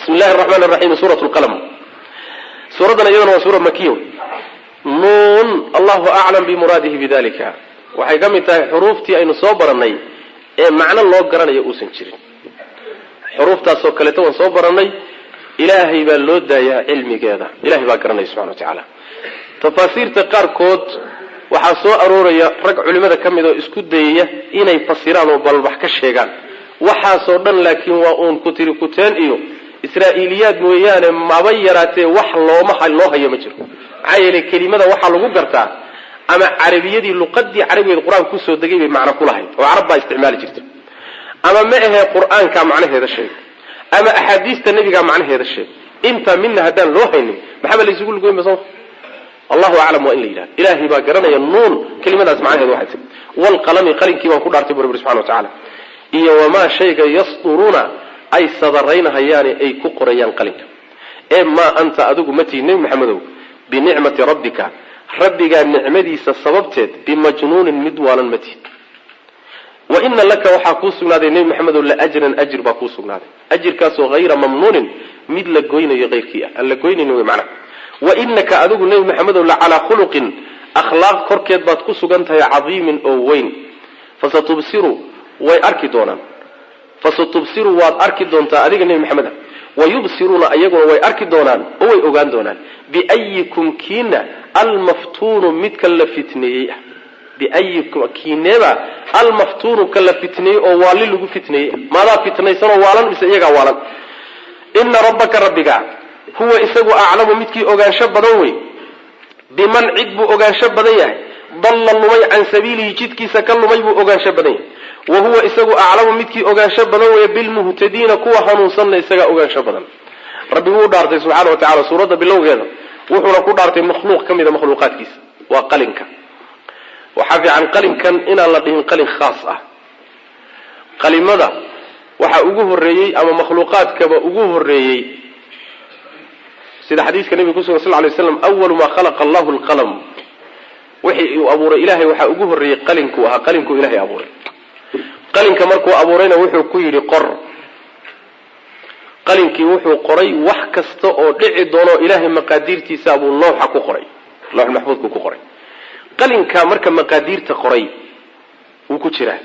Bismi illahi araxmaan araxiim. Suurat lqalam, suuraddan iyadana waa suura makiya wey. Nuun, Allahu aclam bimuraadihi bidalika. Waxay ka mid tahay xuruuftii aynu soo baranay ee macno loo garanayo uusan jirin. Xuruuftaasoo kaleeto waan soo baranay. Ilaahay baa loo daayaa cilmigeeda, Ilahay baa garanaya subxana wa tacaala. Tafaasiirta qaarkood waxaa soo arooraya rag culimada ka mid oo isku dayaya inay fasiraan oo balbax ka sheegaan waxaasoo dhan, laakiin waa uun kutiri kuteen iyo israa'iiliyaad mooyaane, maba yaraatee wax looma loo hayo ma jiro. Maxaa yeelay, kelimada waxaa lagu gartaa ama carabiyadii, luqadii carabigeed Qur-aanka kusoo degay bay macno ku lahayd oo carab baa isticmaali jirta, ama ma ahee Qur-aankaa macnaheeda sheegay, ama axaadiista nebigaa macnaheeda sheegay. Intaa midna haddaan loo haynin, maxaaba laysugu lugoynba? Soma Allahu aclam waa in la yidhahdo. Ilaahay baa garanaya. Nuun, kelimadaas macnaheedu waxay tahy. Walqalami, qalinkii baan ku dhaartay, bu Rabbi subxana wa tacala, iyo wamaa shayga yasduruuna, ay sadaraynahayaane ay ku qorayaan qalinka. Ee maa anta, adigu ma tihi, Nebi Maxamedow, binicmati rabbika, rabbigaa nicmadiisa sababteed, bimajnuunin, mid waalan ma tihid. Wa ina laka, waxaa kuu sugnaaday, Nebi Maxamedow, laajran, ajir baa kuu sugnaaday, ajirkaasoo hayra mamnuunin, mid la goynayo hayrkii ah, aan la goynaynin wey macnaha. Wa inaka, adigu Nebi Maxamedow, la calaa khuluqin, akhlaaq korkeed baad ku sugan tahay, cadiimin, oo weyn. Fasatubsiru, way arki doonaan. Fasatubsiru, waad arki doontaa adiga Nebi Maxamed ah. Wayubsiruuna, ayaguna way arki doonaan oo way ogaan doonaan. Biayikum, kiina, almaftuunu, midka la fitneeyey ah. Biayikum, kiineeba, almaftuunu, ka la fitneeyey oo waali lagu fitneeyey. Maadaa fitnaysanoo waalan mise iyagaa waalan? Ina rabbaka, rabbiga, huwa isagu aclamu, midkii ogaansho badan wey, biman, cid buu ogaansho badan yahay, dalla, lumay, can sabiilihi, jidkiisa ka lumay buu ogaansho badan yahay. Wa huwa isagu aclamu, midkii ogaansho badan weeye, bilmuhtadiina, kuwa hanuunsanna isagaa ogaansho badan. Rabbi wuu dhaartay subxaana wa tacala suuradda bilowgeeda, wuxuuna ku dhaartay makhluuq ka mida makhluuqaadkiisa, waa qalinka. Waxaa fiican qalinkan inaan la dhihin qalin khaas ah. Qalimada waxaa ugu horreeyey ama makhluuqaadkaba ugu horreeyey, sida xadiiska nebiga kusugan sal lay slam, awalu maa khalaqa allahu alqalam. Wixii uu abuuray Ilahay waxaa ugu horreeyey qalinkuu ahaa. Qalinkuu Ilahay abuuray. Qalinka markuu abuurayna wuxuu ku yidhi: "Qor." Qalinkii wuxuu qoray wax kasta oo dhici doono. Ilaahay maqaadiirtiisa buu looxa ku qoray, loox maxfuudku ku qoray. Qalinkaa marka maqaadiirta qoray wuu ku jiraa.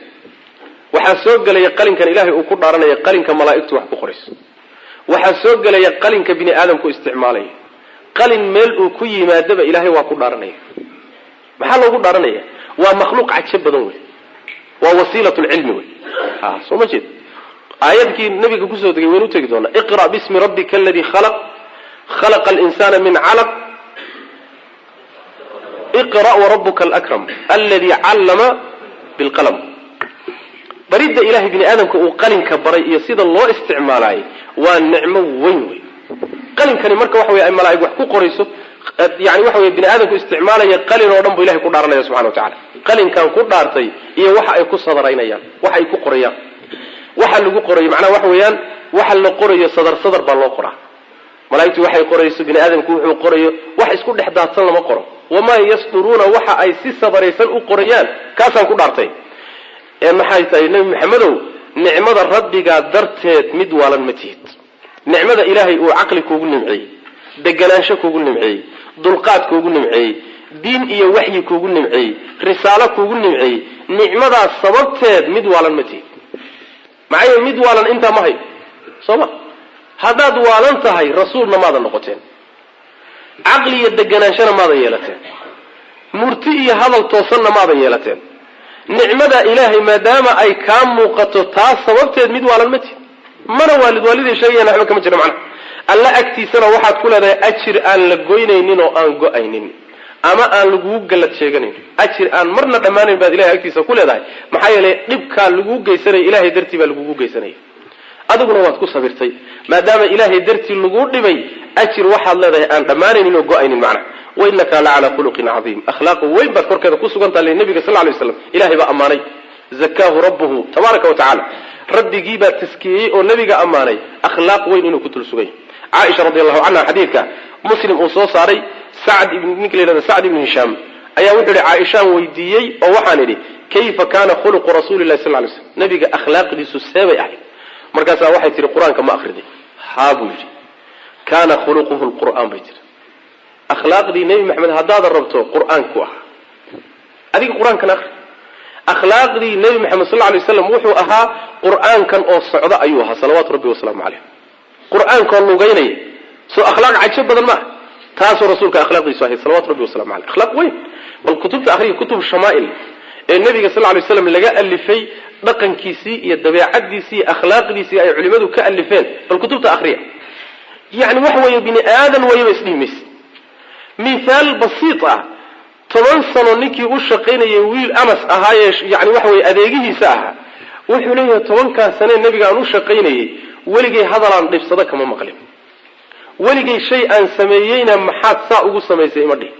Waxaa soo gelaya qalinkan Ilaahay uu ku dhaaranaya qalinka malaa'igtu wax ku qorayso. Waxaa soo gelaya qalinka bini aadamku isticmaalaya. Qalin meel uu ku yimaadaba Ilaahay waa ku dhaaranaya. Maxaa loogu dhaaranaya? Waa makhluuq cajab badan wey, waa wasiilat lcilmi wey. Ha, soo ma jeed? Aayadkii nabiga kusoo degay waynu utegi doonaa: iqra' bismi rabbika aladii khalaq, khalaqa alinsana min calaq, iqra' warabuka alakram aladi callama bilqalam. Baridda Ilahay bini aadamka uu qalinka baray iyo sida loo isticmaalaayay waa nicmo weyn wey. Qalinkani marka waxa wey ay malaa'ig wax ku qorayso, yani waxa wey bini aadamku isticmaalaya, qalin oo dhan buu Ilahay ku dhaaranaya subxana wa tacala. Qalinkan ku dhaartay iyo waxa ay ku sadaraynayaan, waxa ay ku qorayaan, waxa lagu qorayo. Macnaha waxa weeyaan, waxa la qorayo sadar sadar baa loo qoraa. Malaa'igtu waxay qorayso, bini aadamku wuxuu qorayo, wax isku dhex daadsan lama qoro. Wamaa yasduruuna, waxa ay si sadaraysan u qorayaan, kaasaan ku dhaartay. Ee maxay tahay, Nebi Maxamedow, nicmada rabbigaa darteed mid waalan ma tihid. Nicmada Ilaahay uu caqli kuugu nimceeyey, deganaansho kuugu nimceeyey, dulqaad kuugu nimceeyey, diin iyo waxyi kuugu nimceeyey, risaalo kuugu nimceeyey, nicmadaas sababteed mid waalan ma tihid. Maxaa yeele, mid waalan intaa ma hayo, soo ma? Haddaad waalan tahay, rasuulna maadan noqoteen, caqli iyo deganaanshona maadan yeelateen, murti iyo hadal toosanna maadan yeelateen. Nicmada Ilaahay maadaama ay kaa muuqato, taas sababteed mid waalan ma tihid. Mana waalid waaliday sheegayaan waxba kama jira macnaha. Alla agtiisana waxaad ku leedahay ajir aan la goynaynin oo aan go-aynin ama aan lagugu gallad sheeganayn. Ajir aan marna dhammaanayn baad Ilahay agtiisa ku leedahay. Maxaa yeelay, dhibkaa laguu geysanaya Ilahay dartii baa lagugu geysanaya, adiguna waad ku sabirtay. Maadaama Ilaahay dartii laguu dhibay, ajir waxaad leedahay aan dhammaanaynin oo go-aynin macnaha. Wainaka la calaa khuluqin cadiim, akhlaaq weyn baad korkeeda ku sugantaha le. Nabiga sal lay slam Ilahay baa ammaanay. Zakaahu rabbuhu tabaaraka wa tacala, rabbigii baa taskiyeyey oo nabiga ammaanay akhlaaq weyn inuu ku dul sugan yahay. Caaisha radi allahu canha, xadiidka Muslim uu soo saaray, Sacd ibn ninka la yihahdo Sacd ibnu Hishaam ayaa wuxuu yihi: "Caaishaan weydiiyey oo waxaan idhi: kayfa kaana khuluqu rasuuli lahi sal lay slam? Nabiga akhlaaqdiisu seebay ahayd?" Markaasaa waxay tihi: "Qur-aanka ma akriday?" Haa, buu yidhi. Kaana khuluquhu lqur'aan, bay tiri. Akhlaaqdii Nebi Maxamed haddaadan rabto, qur-aanku ahaa. Adiga qur-aankan akri. Akhlaaqdii Nebi Maxamed sal lay slam wuxuu ahaa qur-aankan oo socda ayuu ahaa, salawaatu rabbi wasalaamu caleyh. Qur-aankoo lugaynaya, soo akhlaaq cajo badan maaha? Taasoo rasuulka akhlaaqdiisu ahayd, salawatu rabbi wasalamu aleyh, akhlaaq weyn. Bal kutubta akriya, kutub shamaa'il ee nebiga sal lay slam laga alifay, dhaqankiisii iyo dabeecadiisii iyo akhlaaqdiisii ay culimadu ka alifeen, bal kutubta akriya. Yani waxa weeye, bini aadan wayaba isdhihi mayse. Mithaal basiit ah, 10 sano ninkii u shaqaynayay, wiil Anas ahaayee, yani waxa weye adeegihiisa ahaa, wuxuu leeyahay: 10-kaa sanee nebiga aan u shaqaynayay, weligay hadalaan dhibsado kama maqlin. Weligay shay aan sameeyeyna "Maxaad saa ugu samaysay?" ima dhihin.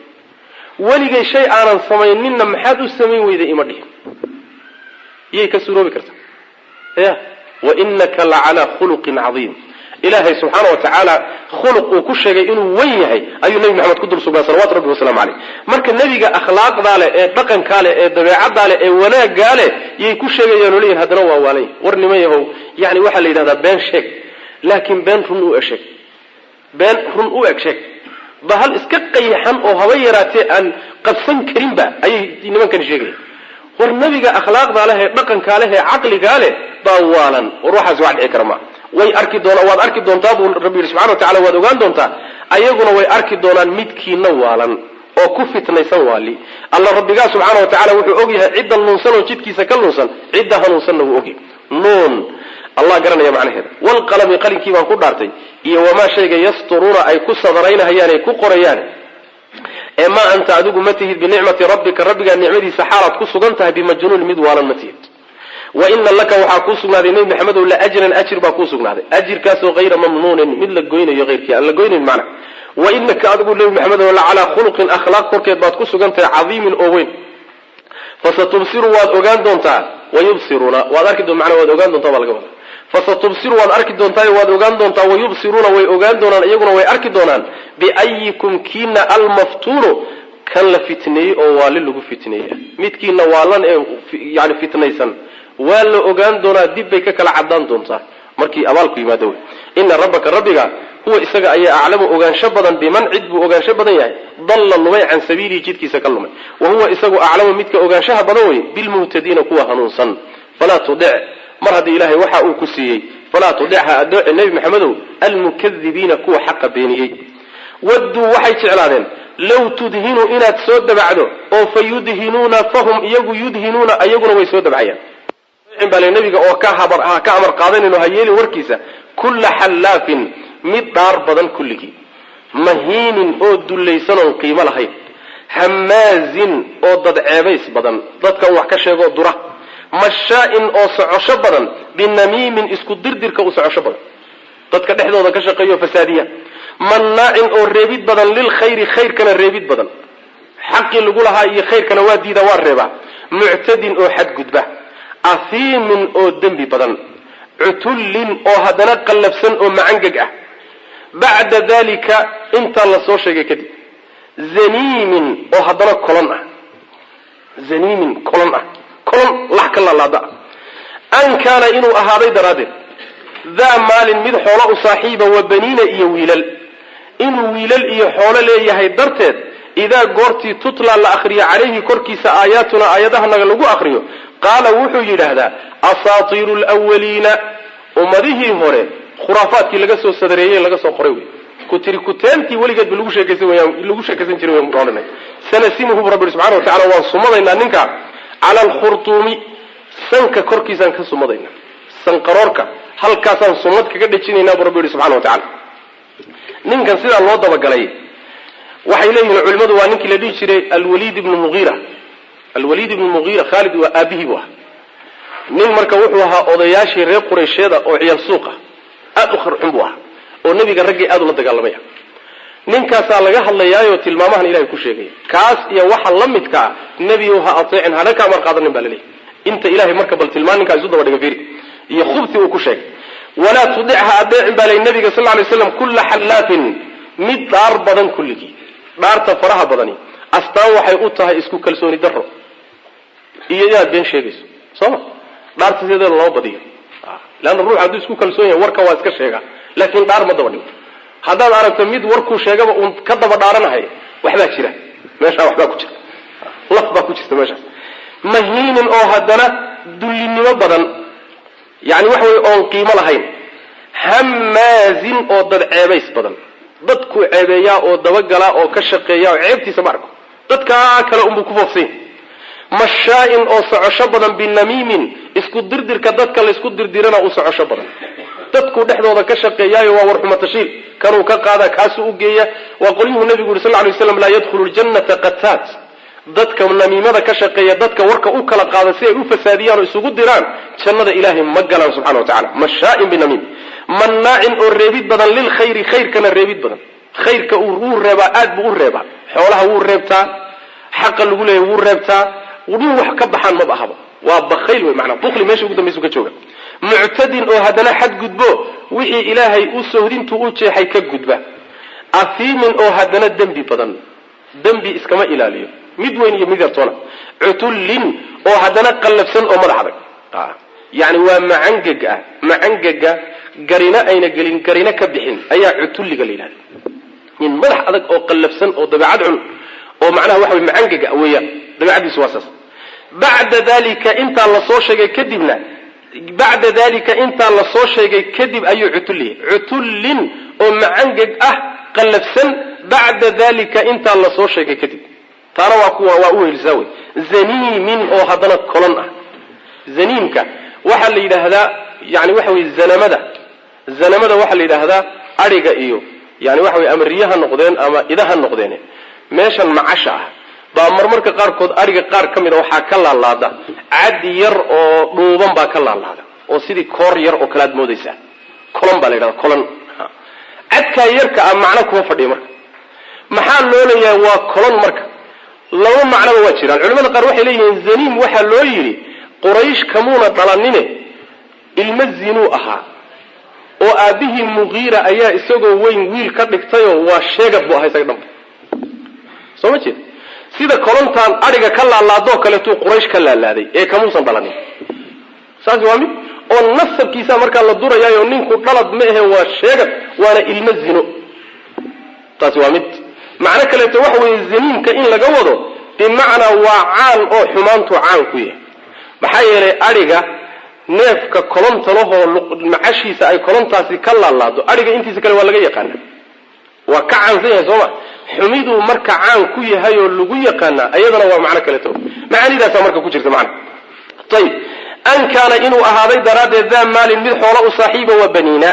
Weligay shay aanan samayninna "Maxaad u samayn weyday?" ima dhihin. Yay ka suuroobi karta? Ya, wa inaka lacalaa khuluqin cadiim. Ilaahay subxaana wa tacaala khuluq uu ku sheegay inuu wen yahay ayuu Nebi Maxamed ku dul sugnaa, salawatu rabbi wasalamu caleyh. Marka nebiga akhlaaqdaa leh, ee dhaqankaa leh, ee dabeecaddaa leh, ee wanaaggaa leh, yay ku sheegayaan oo leeyihin haddana waa waalanya. War niman yahow, yani waxaa la yidhahdaa been sheeg, laakiin been run u eg sheeg, been run u eg sheeg. Bahal iska qayaxan oo haba yaraatee aan qabsan karinba ayay nimankani sheegayan. War nebiga akhlaaqdaa leh, ee dhaqankaa leh, ee caqligaa leh baa waalan. War waxaas wax dhici kara maa. Way arki doona, waad arki doontaa, buu Rabbi yidhi subxana wa tacala. Waad ogaan doontaa, ayaguna way arki doonaan midkiina waalan oo ku fitnaysan waali. Alla rabbigaa subxaana wa tacala wuxuu og yahay cidda lunsan oo jidkiisa ka lunsan, cidda hanuunsanna wuu ogyahay. Nuun, Allah garanaya macnaheeda. Walqalami, qalinkii baan ku dhaartay, iyo wamaa shayga yasturuuna, ay ku sadaraynahayaan, ay ku qorayaan. Ee maa anta, adigu ma tihid, binicmati rabbika, rabbigaa nicmadiisa xaalaad ku sugan tahay, bimajnuun, mid waalan ma tihid. Wa ina laka, waxaa kuu sugnaaday, Nebi Maxamedow, la ajran, ajir baa kuu sugnaaday, ajirkaasoo hayra mamnuunin, mid la goynayo hayrkii aan la goynayn macna. Wa inaka, adigu Nebi Maxamedow, la calaa khuluqin, akhlaaq korkeed baad ku sugan tahay, cadiimin, oo weyn. Fasatubsiru, waad ogaan doontaa, wayubsiruuna, waad arki macnaa waad ogaan doontaa baa laga wada. Fasatubsiru, waad arki doontaa, waad ogaan doontaa. Wayubsiruuna, way ogaan doonaan, iyaguna way arki doonaan. Biayikum, kiina, almaftuunu, kan la fitneeyey oo waali lagu fitneeya, midkiina waalan ee yani fitnaysan waa la ogaan doonaa. Dib bay ka kala cadaan doontaa markii abaalku yimaado wey. Ina rabbaka, rabbiga, huwa, isaga ayaa aclamu, ogaansho badan, biman, cid buu ogaansho badan yahay, dalla, lumay, can sabiilihi, jidkiisa ka lumay. Wa huwa isagu aclamu, midka ogaanshaha badan wey, bilmuhtadiina, kuwa hanuunsan. Falaa tudic, mar haddii Ilaahay waxa uu ku siiyey, falaa tudic, ha adeeci, Nebi Maxamedow, almukadibiina, kuwa xaqa beeniyey. Wadduu, waxay jeclaadeen, low tudhinu, inaad soo dabacdo, oo fa yudhinuuna, fahum, iyagu, yudhinuuna, ayaguna way soo dabcayaan. Baa le nabiga oo ka ka amar qaadanayno, ha yeelin warkiisa. Kulla xallaafin, mid dhaar badan kulligii, mahiinin, oo dullaysan oon qiimo lahayn, hammaazin, oo dad ceebays badan, dadkan wax ka sheegoo dura, mashaa'in, oo socosho badan, binamiimin, isku dirdirka u socosho badan, dadka dhexdooda ka shaqeeyo fasaadiya, mannaacin, oo reebid badan, lilkhayri, khayrkana reebid badan, xaqii lagu lahaa iyo khayrkana waa diida, waa reebaa, muctadin, oo xadgudba, ahiimin, oo dembi badan, cutullin, oo haddana qallabsan oo macangeg ah, bacda dalika, intaa la soo sheegay kadib, zaniimin, oo haddana kolon ah, zaniimin, kolon ah, kolon lax ka laalaada ah, an kaana, inuu ahaaday daraaddeed, daa maalin, mid xoolo u saaxiiba, wa baniina, iyo wiilal, inuu wiilal iyo xoolo leeyahay darteed. Idaa goortii tutla, la akriyo, calayhi, korkiisa, aayaatuna, aayadahanaga lagu akriyo, qaala, wuxuu yidhaahdaa: asaatiiru lwaliina, ummadihii hore khuraafaadkii laga soo sadareeyey, laga soo qoray wey, kutiri kuteentii weligeedba lagu sheekaysan weyaan, lagu sheekaysan jiray wey odhanay. Sanasimuhu, bu rabbi subxana wa tacala, waan sumadaynaa ninka, cala alkhurtuumi, sanka korkiisaan ka sumadaynaa, sanqaroorka halkaasaan sumad kaga dhejinaynaa, buu rabbi yihi subxana wa tacala. Ninkan sidaa loo dabagalay, waxay leeyihiin culimadu, waa ninkii la dhihi jiray Alwaliid ibnu Mugiira. Alwaliid ibnu Mugiira, Khaalid waa aabihii buu ahaa. Nin marka wuxuu ahaa odayaashii reer Quraysheeda oo ciyaal suuqa aada u kharxun buu ahaa, oo nebiga raggii aada ula dagaalamaya. Ninkaasaa laga hadlayaayoo tilmaamahan Ilahay ku sheegaya. Kaas iyo waxa la midka ah nebiyow ha ateecin, hana ka amar qaadanin, baa laleeyahy. Inta Ilahay marka bal tilmaan ninkaa isu daba dhiga, fiiri iyo khubti uu ku sheegay. Walaa tudic, ha adeecin, baa lay nabiga sal lay slam, kulla xallaafin, mid dhaar badan kulligii. Dhaarta faraha badani astaan waxay u tahay isku kalsooni daro iyo inaad been sheegayso, soo ma? Dhaarta sideeda loo badiyo, leanna ruux hadduu isku kalsoon yahay, warka waa iska sheegaa. Laakiin dhaar ma daba dhigo. Haddaad aragto mid warkuu sheegaba uun ka daba dhaaranahay, waxbaa jira meeshaa, waxbaa ku jira, laf baa ku jirta meeshaas. Mahiinin oo haddana dullinimo badan, yani waxa wey oon qiimo lahayn. Hammaazin oo dad ceebays badan, dadkuu ceebeeyaa oo dabagalaa oo ka shaqeeya oo ceebtiisa ma arko, dadkaa kale unbuu ku foofsanya. Mashaa-in oo socosho badan, binamiimin isku dirdirka dadka laysku dirdirana u socosho badan, dadkuu dhexdooda ka shaqeeyaayo, waa warxumatashiil, kanuu ka qaada, kaasuu u geeya. Waa qolyuhuu nabigu yuri sal lay slam: "Laa yadkhulu ljannata qataat." Dadka namiimada ka shaqeeya, dadka warka u kala qaada si ay u fasaadiyaan oo isugu diraan, jannada ilaahay ma galaan subxana wa tacala. Mashaa'in binamiim. Mannaacin oo reebid badan, lilkhayri khayrkana reebid badan. Khayrka wuu reebaa, aad buu u reebaa. Xoolaha wuu reebtaa, xaqa lagu leeyahy wuu reebtaa. Nin wax ka baxaan maba ahaba, waa bakhayl wey manaa, bukli meesha ugu dambaysu ka jooga. Muctadin oo haddana xadgudbo, wixii ilaahay u sohdintuu u jeexay ka gudba. Ahiimin oo haddana dembi badan, dembi iskama ilaaliyo, mid weyn iyo mid yartoona. Cutullin oo haddana qallafsan oo madax adag, yani waa macangeg ah, macangega garina ayna gelin, garina ka bixin ayaa cutulliga la yidhahda. Nin madax adag oo qallafsan oo dabeecad xun oo macnaha waxa wey macangega weeyaan, dabeecaddiisu waa saas. Bacda dalika intaa lasoo sheegay kadibna, bacda dalika intaa lasoo sheegay kadib ayuu cutulliya. Cutullin oo macangeg ah, qallafsan, bacda dalika intaa lasoo sheegay kadib, taana waa kuwa waa u wehelisaa wey. Zaniimin oo haddana kolon ah. Zaniimka waxaa la yidhaahdaa, yani waxa weye zanamada. Zanamada waxaa la yidhaahdaa adhiga iyo yani waxa weye ama riya ha noqdeen ama ida ha noqdeen, meeshan macasha ah baa marmarka qaarkood adhiga qaar ka mida waxaa ka laalaada cad yar oo dhuuban baa ka laalaada, oo sidii koor yar oo kale aad moodaysaa. Colon baa la yidhahda, colon. Cadkaa yarka ah macno kuma fadhiyo. Marka maxaa loo leeyahay waa colon? Marka laba macnoba waa jiraan. Culimada qaar waxay leeyihiin zaniim waxaa loo yidhi Quraysh kamuuna dhalanine, ilmo zinuu ahaa, oo aabbihii Muqiira ayaa isagoo weyn wiil ka dhigtayoo waa sheegad buu ahaa isaga dhanba. Soo ma jeed? Sida kolontaan adhiga ka laalaadoo kaleetuu Quraysh ka laalaaday ee kamuusan dhalanin. Saas waa mid oo nasabkiisa markaa la durayaayo, ninku dhalad ma ahe, waa sheegad, waana ilmo zino. Taasi waa mid. Macno kaleeto waxa weeye zaniimka in laga wado bimacnaa waa caan oo xumaantuu caan ku yahay. Maxaa yeelay adhiga neefka kolonta lahoo macashiisa ay kolontaasi ka laalaado, adhiga intiisa kale waa laga yaqaana, waa ka caansan yahay, sooma? Xumiduu marka caan ku yahay oo lagu yaqaanaa, iyadana waa macno kaleeto. Macaanidaasaa marka ku jirta macna. Ayib, an kaana inuu ahaaday daraaddeed, daa maalin mid xoolo u saaxiiba, wa baniina.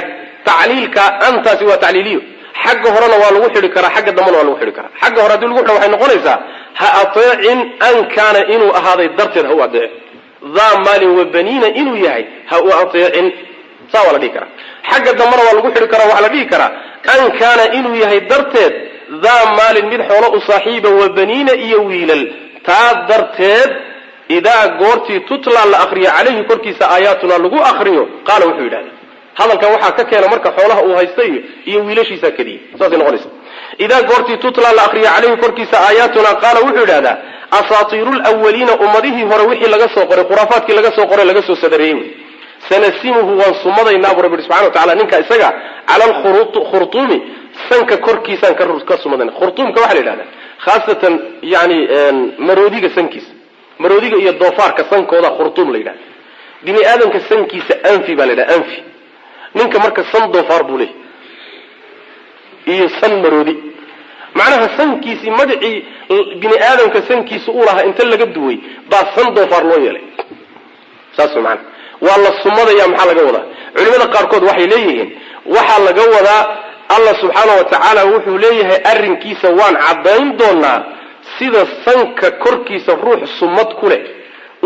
Tacliilka antaasi waa tacliiliyo. Xagga horena waa lagu xidhi karaa, xagga dambena waa lagu xidhi karaa. Xagga hore haddii lagu xidho, waxay noqonaysaa ha ateecin an kaana inuu ahaaday darteed ha u adeecin. Daa maalin wa baniina inuu yahay ha u ateecin, saa waa la dhihi karaa. Xagga dambena waa lagu xidhi karaa, waxaa la dhihi karaa an kaana inuu yahay darteed daa maalin mid xoolo u saaxiiba, wa baniina iyo wiilal, taa darteed. Idaa goortii tutlaa la akriyo, calayhi korkiisa aayaatuna lagu akriyo, qaala wuxuu yidhahda. Hadalkan waxaa ka keena marka xoolaha uu haysta iyo wiilashiisaa kadiyay, saasay noqonaysa. Idaa goortii tutlaa la akriyo calayhi korkiisa aayaatuna, qaala wuxuu yidhahdaa: asaatiiru lwaliina, ummadihii hore wixii laga soo qoray, khuraafaadkii laga soo qoray, laga soo sadareeyey wey. Sanasimuhu, waan sumadaynaa buu rabbi subxana wa tacala ninka isaga, cala alkhurtuumi, sanka korkiisaan ka sumadayna. Khurtuumka waxaa la yidhahdaa khaasatan yani maroodiga sankiisa, maroodiga iyo doofaarka sankooda khurtuum la yidhahda. Bini aadamka sankiisa anfi baa la yidhahda, anfi. Ninka marka san doofaar buu leeyahy iyo san maroodi. Macnaha sankiisii, magacii bini aadamka sankiisa uu lahaa inta laga duway baa san doofaar loo yeelay, saas way maanaa. Waa la sumadaya. Maxaa laga wadaa? Culimada qaarkood waxay leeyihiin waxaa laga wadaa Allah subxaana wa tacaala wuxuu leeyahay arrinkiisa waan caddayn doonaa, sida sanka korkiisa ruux sumad ku leh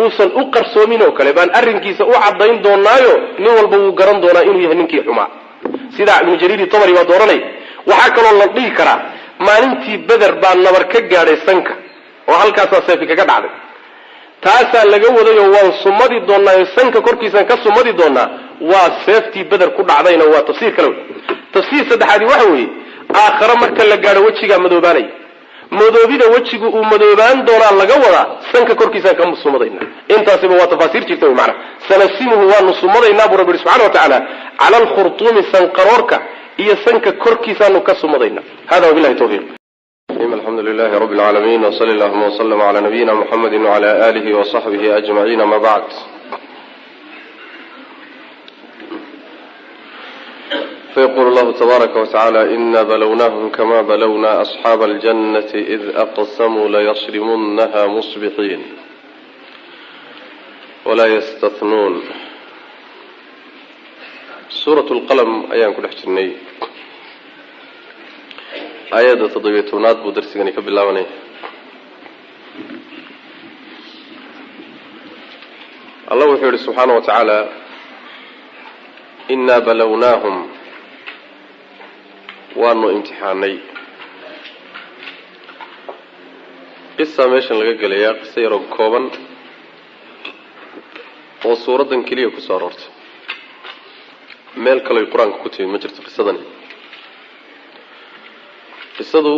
uusan u qarsoomin oo kale baan arrinkiisa u caddayn doonaayo, nin walba wuu garan doonaa inuu yahay ninkii xumaa. Sidaa Ibnu Jariir Tabari baa dooranay. Waxaa kaloo la dhihi karaa maalintii Beder baa nabar ka gaadhay sanka oo halkaasaa seefi kaga dhacday, taasaa laga wadayoo waan sumadi doonaayo, sanka korkiisaan ka sumadi doonaa, waa seeftii Beder ku dhacdayna. Waa tafsiir kale wey. Tafsiir saddexaadi waxa weeye aakhare marka la gaadho wejigaa madoobaanaya. Madoobida wejigu uu madoobaan doonaa laga wadaa, sanka korkiisaan ka sumadaynaa. Intaasiba waa tafaasiir jirta wy maanaa. Sanasimuhu, waanu sumadaynaa buu rabbi yihi subxana wa tacaala, cala alkhurtuumi, sanqaroorka iyo sanka korkiisaanu ka sumadaynaa. Hada wabillahi tawfiiq. Alxamdu lilahi rabi lcaalamiin, wsali allahuma wslm cla nabiyina mxamedi wcla alihi wasaxbihi ajmaciin, ama bacd. Fayqulu llahu tabaaraka watacaala: ina balownahm kama balowna asxaaba aljannati id aqsamuu layasrimunaha musbixiin walaa yastatnuun. Suurat lqalm ayaan ku dhex jirnay, aayadda 17aad buu darsigani ka bilaabanaya. Allah wuxuu yihi subxaana wa tacaala: inaa balownaahum, waanu imtixaanay. Qisa meeshan laga gelayaa, qiso yaroo kooban oo suuraddan keliya kusoo aroortay, meel kaloy qur-aanka ku timid ma jirto qisadani. Qisadu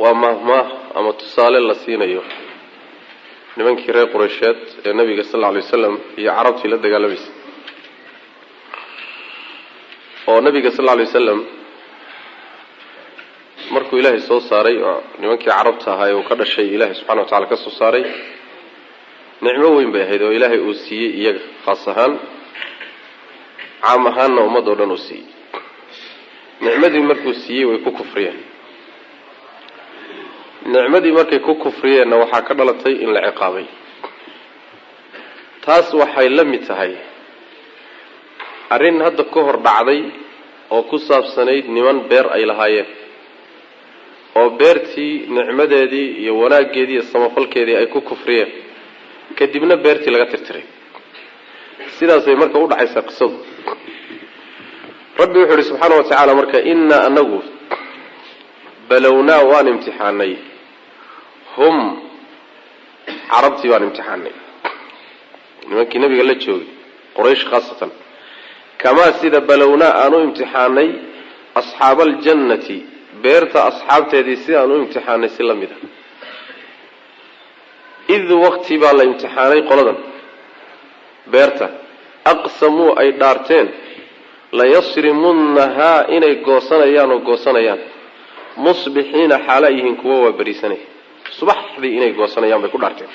waa maahmaah ama tusaale la siinayo nimankii reer Qureysheed ee nabiga sal alla alay wasalam iyo carabtii la dagaalamaysa, oo nabiga sal alla alay wasalam markuu Ilaahay soo saaray oo nimankii carabta ahaa ee uu ka dhashay Ilaahay subxana wa tacala ka soo saaray, nicmo weyn bay ahayd oo Ilaahay uu siiyey iyaga khaas ahaan, caam ahaanna ummad oo dhan uu siiyey. Nicmadii markuu siiyey way ku kufriyeen. Nicmadii markay ku kufriyeenna waxaa ka dhalatay in la ciqaabay. Taas waxay la mid tahay arrin hadda ka hor dhacday oo ku saabsanayd niman beer ay lahaayeen, oo beertii nicmadeedii iyo wanaaggeedii iyo samafalkeedii ay ku kufriyeen, kadibna beertii laga tirtiray. Sidaasay marka u dhacaysaa qisadu. Rabbi wuxuu ihi subxaana wa tacaala marka: innaa, anagu, balownaa, waan imtixaanay, hum, carabtii baan imtixaanay, nimankii nabiga la joogay, Quraysh khaasatan, kamaa, sida, balownaa, aan u imtixaanay, asxaaba aljannati, beerta asxaabteedii si aan u imtixaanay si la mid a. Id waqti baa la imtixaanay qoladan beerta, aqsamuu, ay dhaarteen, layasrimunnahaa, inay goosanayaan oo goosanayaan, musbixiina, xaala yihiin kuwa waa beriisanaya, subaxdii inay goosanayaan bay ku dhaarteen,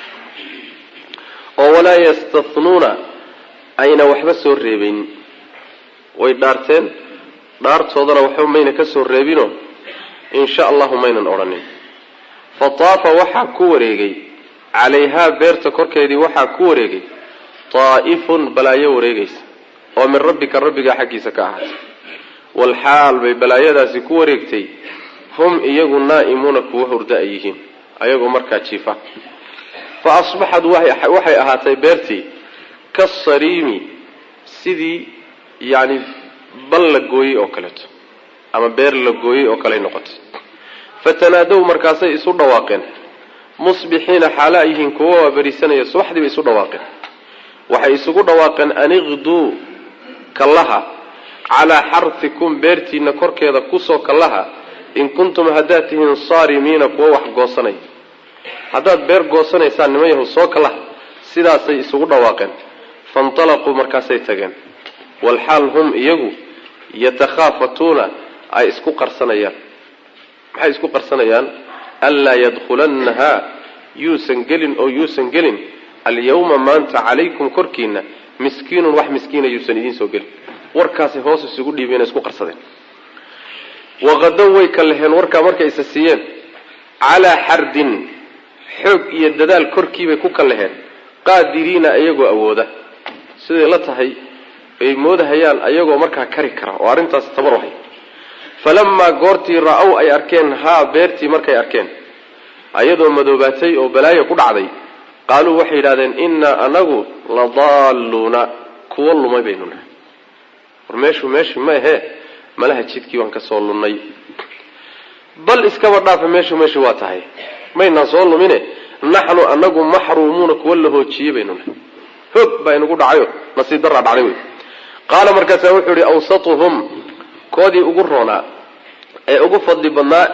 oo walaa yastathnuuna, ayna waxba soo reebaynin. Way dhaarteen, dhaartoodana waxba mayna ka soo reebinoo insha allahu maynan odhanin. Fa taafa, waxaa ku wareegay, calayhaa, beerta korkeedii waxaa ku wareegay, taa'ifun, balaayo wareegaysa oo min rabbika, rabbigaa xaggiisa ka ahaatay. Walxaal bay balaayadaasi ku wareegtay, hum, iyagu, naa'imuuna, kuwa hurda ay yihiin, ayagoo markaa jiifa. Fa asbaxad, waxay ahaatay beertii, kasariimi, sidii yacni bal la gooyey oo kaleeto ama beer la gooyey oo kaley noqotay. Fatanaadow, markaasay isu dhawaaqeen, musbixiina, xaala ay yihiin kuwa waa berisanaya, subaxdii bay isu dhawaaqeen. Waxay isugu dhawaaqeen: an iqduu, kallaha, calaa xarhikum, beertiina korkeeda kusoo kallaha, in kuntum, haddaad tihiin, saarimiina, kuwa wax goosanaya. Haddaad beer goosanaysaan, niman yahow, soo kallaha. Sidaasay isugu dhawaaqeen. Faintalaquu, markaasay tageen, walxaal hum, iyagu, yatakhaafatuuna, ay isku qarsanayaan. Maxay isku qarsanayaan? Anlaa yadkhulannahaa, yuusan gelin oo yuusan gelin, alyawma, maanta, calaykum, korkiina, miskiinun, wax miskiina yuusan idiin soo gelin. Warkaasay hoos isugu dhiibeen, isku qarsadeen. Waqadow, way kalaheen warkaa markay isa siiyeen, calaa xardin, xoog iyo dadaal korkiibay ku kalaheen, qaadiriina, iyagoo awooda, siday la tahay ay moodahayaan, ayagoo markaa kari kara oo arrintaas tabar u hay. Falamaa, goortii, ra-ow, ay arkeen, haa, beertii markay arkeen ayadoo madoobaatay oo balaayo ku dhacday, qaaluu, waxay yidhahdeen: innaa, anagu, ladaalluuna, kuwo lumay baynu nahay. War meeshu meeshi ma ahee, malaha jidkii baan ka soo lunnay. Bal iskaba dhaafa, meeshu meeshu waa tahay, maynaan soo lumine, naxnu, anagu, maxruumuuna, kuwo la hoojiyey baynu nahay, hoog baa inagu dhacayo, nasiib daraa dhacday wey. Qaala, markaasaa wuxuu yihi awsatuhum, koodii ugu roonaa ee ugu fadli badnaa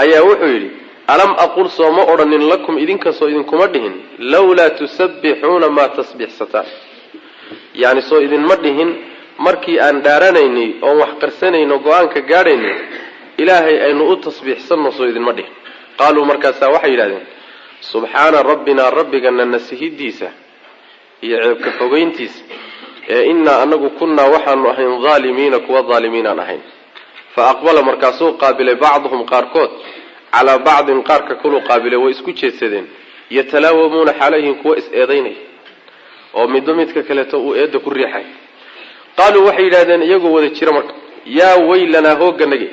Ayaa wuxuu yidhi: "Alam aqul, soo ma odhanin, lakum, idinkasoo idinkuma dhihin, lawlaa tusabbixuuna, maa tasbiixsataan? Yacni soo idinma dhihin markii aan dhaaranaynay oon wax qarsanayno, go-aanka gaadhaynay, Ilaahay aynu u tasbiixsanno, soo idinma dhihin?" Qaaluu, markaasaa waxay yidhahdeen: "Subxaana rabbinaa, rabbigana nasihidiisa iyo ceebka fogeyntiisa ee, innaa anagu kunnaa, waxaanu ahayn, dhaalimiina, kuwa dhaalimiinaan ahayn." Fa aqbala, markaasuu qaabilay, bacduhum, qaarkood, calaa bacdin, qaarka kuluu qaabilay, way isku jeedsadeen, yatalaawamuuna, xaalayhin kuwa is-eedaynaya oo midba midka kaleeto uu eedda ku riixay. Qaaluu, waxay yidhahdeen iyagoo wada jira marka: "Yaa weylanaa, hoogganage,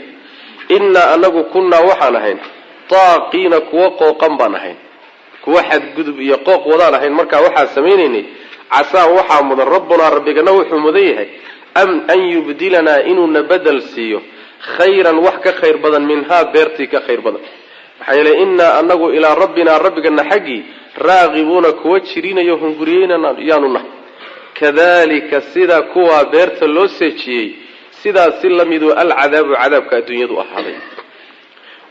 innaa anagu kunnaa, waxaan ahayn, taaqiina, kuwa qooqan baan ahayn, kuwa xadgudub iyo qooq wadaan ahayn. Markaa waxaa samaynaynay. Casaa, waxaa mudan, rabbunaa, rabbigana wuxuu mudan yahay, an yubdilanaa, inuuna bedel siiyo, khayran, wax ka khayr badan, minhaa, beertii ka khayr badan. Maxaa yeelay innaa anagu ilaa rabbinaa, rabbigana xaggii, raaqibuuna, kuwa jirinayo hunguriyeyna yaanu nahay." Kadalika, sida kuwaa beerta loo seejiyey, sidaas si la miduu alcadaabu, cadaabka adduunyadu ahaaday.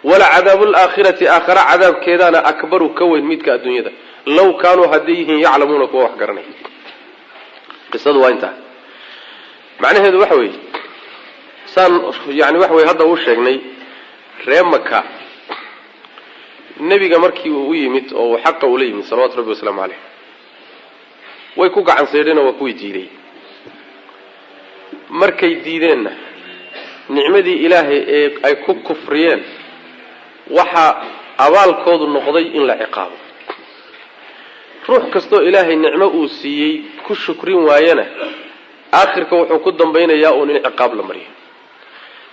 Wala cadaabu laakhirati, aakhara cadaabkeedaana, akbaru, ka weyn midka adduunyada, low kaanuu, hadday yihiin, yaclamuuna, kuwa wax garanaya. Qisadu waa intaa. Macnaheedu waxa weeye, saan yani waxa weye hadda uu sheegnay, ree Maka nebiga markii uu u yimid oo uu xaqa ula yimid, salawatu rabbi wasalaamu caleyh, way ku gacan saydheenoo waa kuwii diiday. Markay diideenna, nicmadii Ilaahay ee ay ku kufriyeen waxaa abaalkoodu noqday in la ciqaabo. Ruux kastoo Ilaahay nicmo uu siiyey ku shukrin waayana, aakhirka wuxuu ku dambaynayaa uun in ciqaab la mariyo.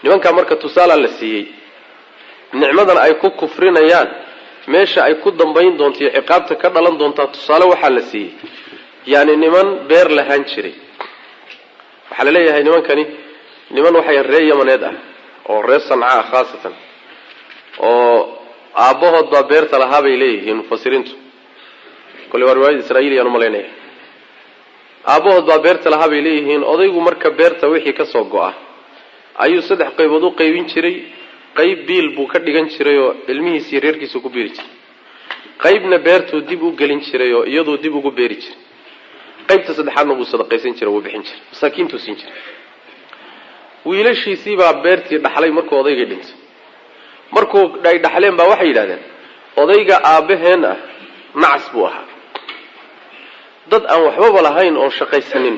Nimankaa marka tusaalaa la siiyey, nicmadan ay ku kufrinayaan meesha ay ku dambayn doonto iyo ciqaabta ka dhalan doontaa. Tusaale waxaa la siiyey, yani niman beer lahaan jiray. Waxaa la leeyahay nimankani niman waxay reer Yamaneed ah oo reer Sanca ah khaasatan, oo aabbahood baa beerta lahaa bay leeyihiin mufasiriintu. Kolley waa riwaayad Israa'iiliyaan umalaynaya. Aabbahood baa beerta lahaa bay leeyihiin. Odaygu marka beerta wixii ka soo go-a ayuu saddex qaybood u qaybin jiray. Qayb biil buu ka dhigan jiray oo ilmihiisa iyo reerkiisa ku biiri jiray. Qaybna beertuu dib u gelin jiray oo iyaduu dib ugu beeri jiray. Qaybta saddexaadna wuu sadaqaysan jiray, wuu bixin jiray, masaakiintuu siin jiray. Wiilashiisii baa beertii dhaxlay markuu odaygii dhintay. Markuu ay dhaxleen baa waxay yidhahdeen: "Odayga aabbaheen ah nacas buu ahaa. Dad aan waxbaba lahayn oon shaqaysanin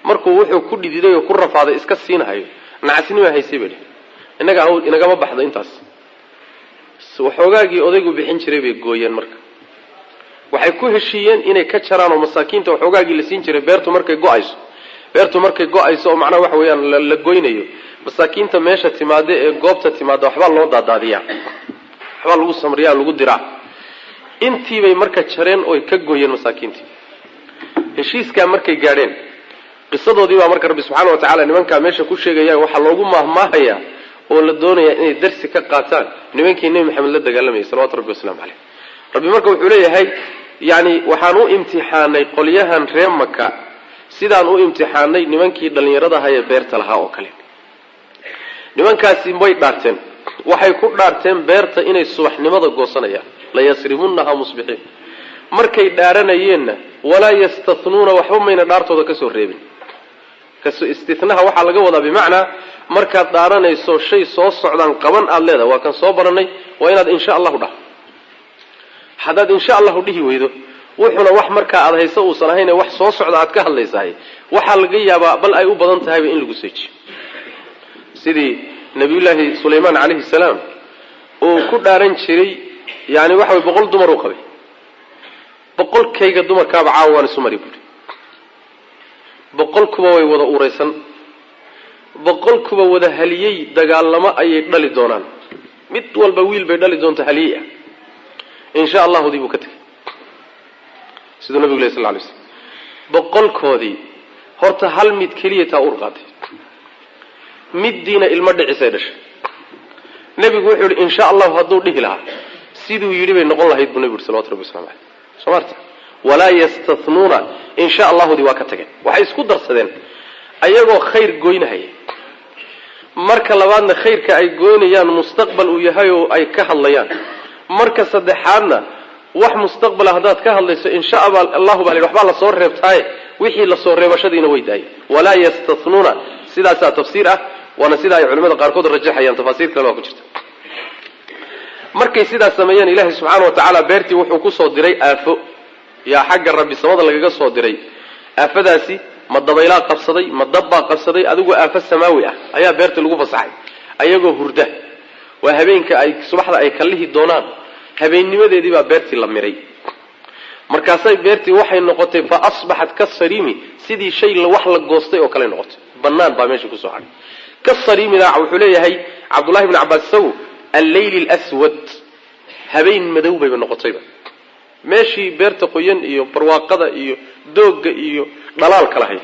markuu wuxuu ku dhididay oo ku rafaaday iska siinahayo, nacasnima haysay," bay dheh. "Innaga inagama baxdo intaas." Waxoogaagii odaygu bixin jiray bay gooyeen. Marka waxay ku heshiiyeen inay ka jaraan oo masaakiinta waxoogaagii la siin jiray beertu markay go-ayso oo macnaha waxa weeyaan la goynayo, masaakiinta meesha timaada ee goobta timaada waxbaa loo daadaadiyaa, waxbaa lagu samriyaa, lagu diraa. Intiibay marka jareen oy ka gooyeen masaakiintii. Heshiiskaa markay gaadheen, qisadoodii baa marka Rabbi subxaana wa tacala nimankaa meesha ku sheegaya. Waxaa loogu maahmaahayaa oo la doonayaa inay darsi ka qaataan nimankii Nebi Maxamed la dagaalamayay, salawatu rabbi waslamu caleyh. Rabbi marka wuxuu leeyahay, yani waxaan u imtixaanay qolyahan reer Maka sidaan u imtixaanay nimankii dhallinyarada ahaa ee beerta lahaa oo kale. Nimankaasi way dhaarteen. Waxay ku dhaarteen beerta inay subaxnimada goosanayaan, layasrimunnaha musbixiin. Markay dhaaranayeenna, walaa yastathnuuna, waxba mayna dhaartooda kasoo reebin. Istinaha waxaa laga wadaa bimacnaa markaad dhaaranayso shay soo socdaan qaban aada leedahay, waa kan soo baranay, waa inaad insha Allahu dhah. Haddaad insha Allahu dhihi weydo, wuxuuna wax markaa aada hayso uusan ahayn, wax soo socda aad ka hadlaysahay, waxaa laga yaabaa, bal ay u badan tahayba, in lagu seejiyo, sidii Nabiyullaahi Sulaymaan calayhi salaam uu ku dhaaran jiray. Yani waxa way 100 dumar uu qabay. "100-kayga dumarkaaba caawa waan isu mari," buuri. "100-kuba way wada uraysan, 100-kuba wada haliyey dagaalamo ayay dhali doonaan, mid walba wiil bay dhali doonta haliyey ah." Insha Allahudii buu ka tegay, siduu nabigu leh sal ly slam. 100-koodii horta hal mid keliya taa ur qaatay, middiina ilmo dhicisay dhashay. Nebigu wuxuu yihi, insha Allahu hadduu dhihi lahaa, siduu yidhi bay noqon lahayd, buu nebigu yuri, salawatu rabbi waslamu caleyh. Soo marta, walaa yastathnuuna, insha Allahudii waa ka tageen. Waxay isku darsadeen ayagoo khayr goynahaya. Marka labaadna khayrka ay goynayaan mustaqbal uu yahay oo ay ka hadlayaan. Marka saddexaadna wax mustaqbala haddaad ka hadlayso insha allahu baa la yidhi, waxbaa lasoo reebtaaye, wixii lasoo reebashadiina way daayeen. Walaa yastathnuuna, sidaasaa tafsiir ah, waana sida ay culimada qaarkood rajaxayaan, tafaasiir kale waa ku jirta. Markay sidaas sameeyeen, ilaahay subxaana wa tacaala beertii wuxuu kusoo diray aafo, yaa xagga rabbi samada lagaga soo diray. Aafadaasi ma dabaylaa qabsaday, ma dabbaa qabsaday, adigoo aafo samaawi ah ayaa beertii lagu fasaxay ayagoo hurda. Waa habeenka ay subaxda ay kallihi doonaan, habeennimadeedii baa beertii la miray. Markaasay beertii waxay noqotay fa asbaxat kasariimi, sidii shay wax la goostay oo kale noqotay, banaan baa meesha kusoo hadhay. Kasariimida wuxuu leeyahay Cabdullahi bni Cabbaas isagu alleyli alswad, habeen madow bayba noqotayba. Meeshii beerta qoyan iyo barwaaqada iyo doogga iyo dhalaalka lahayd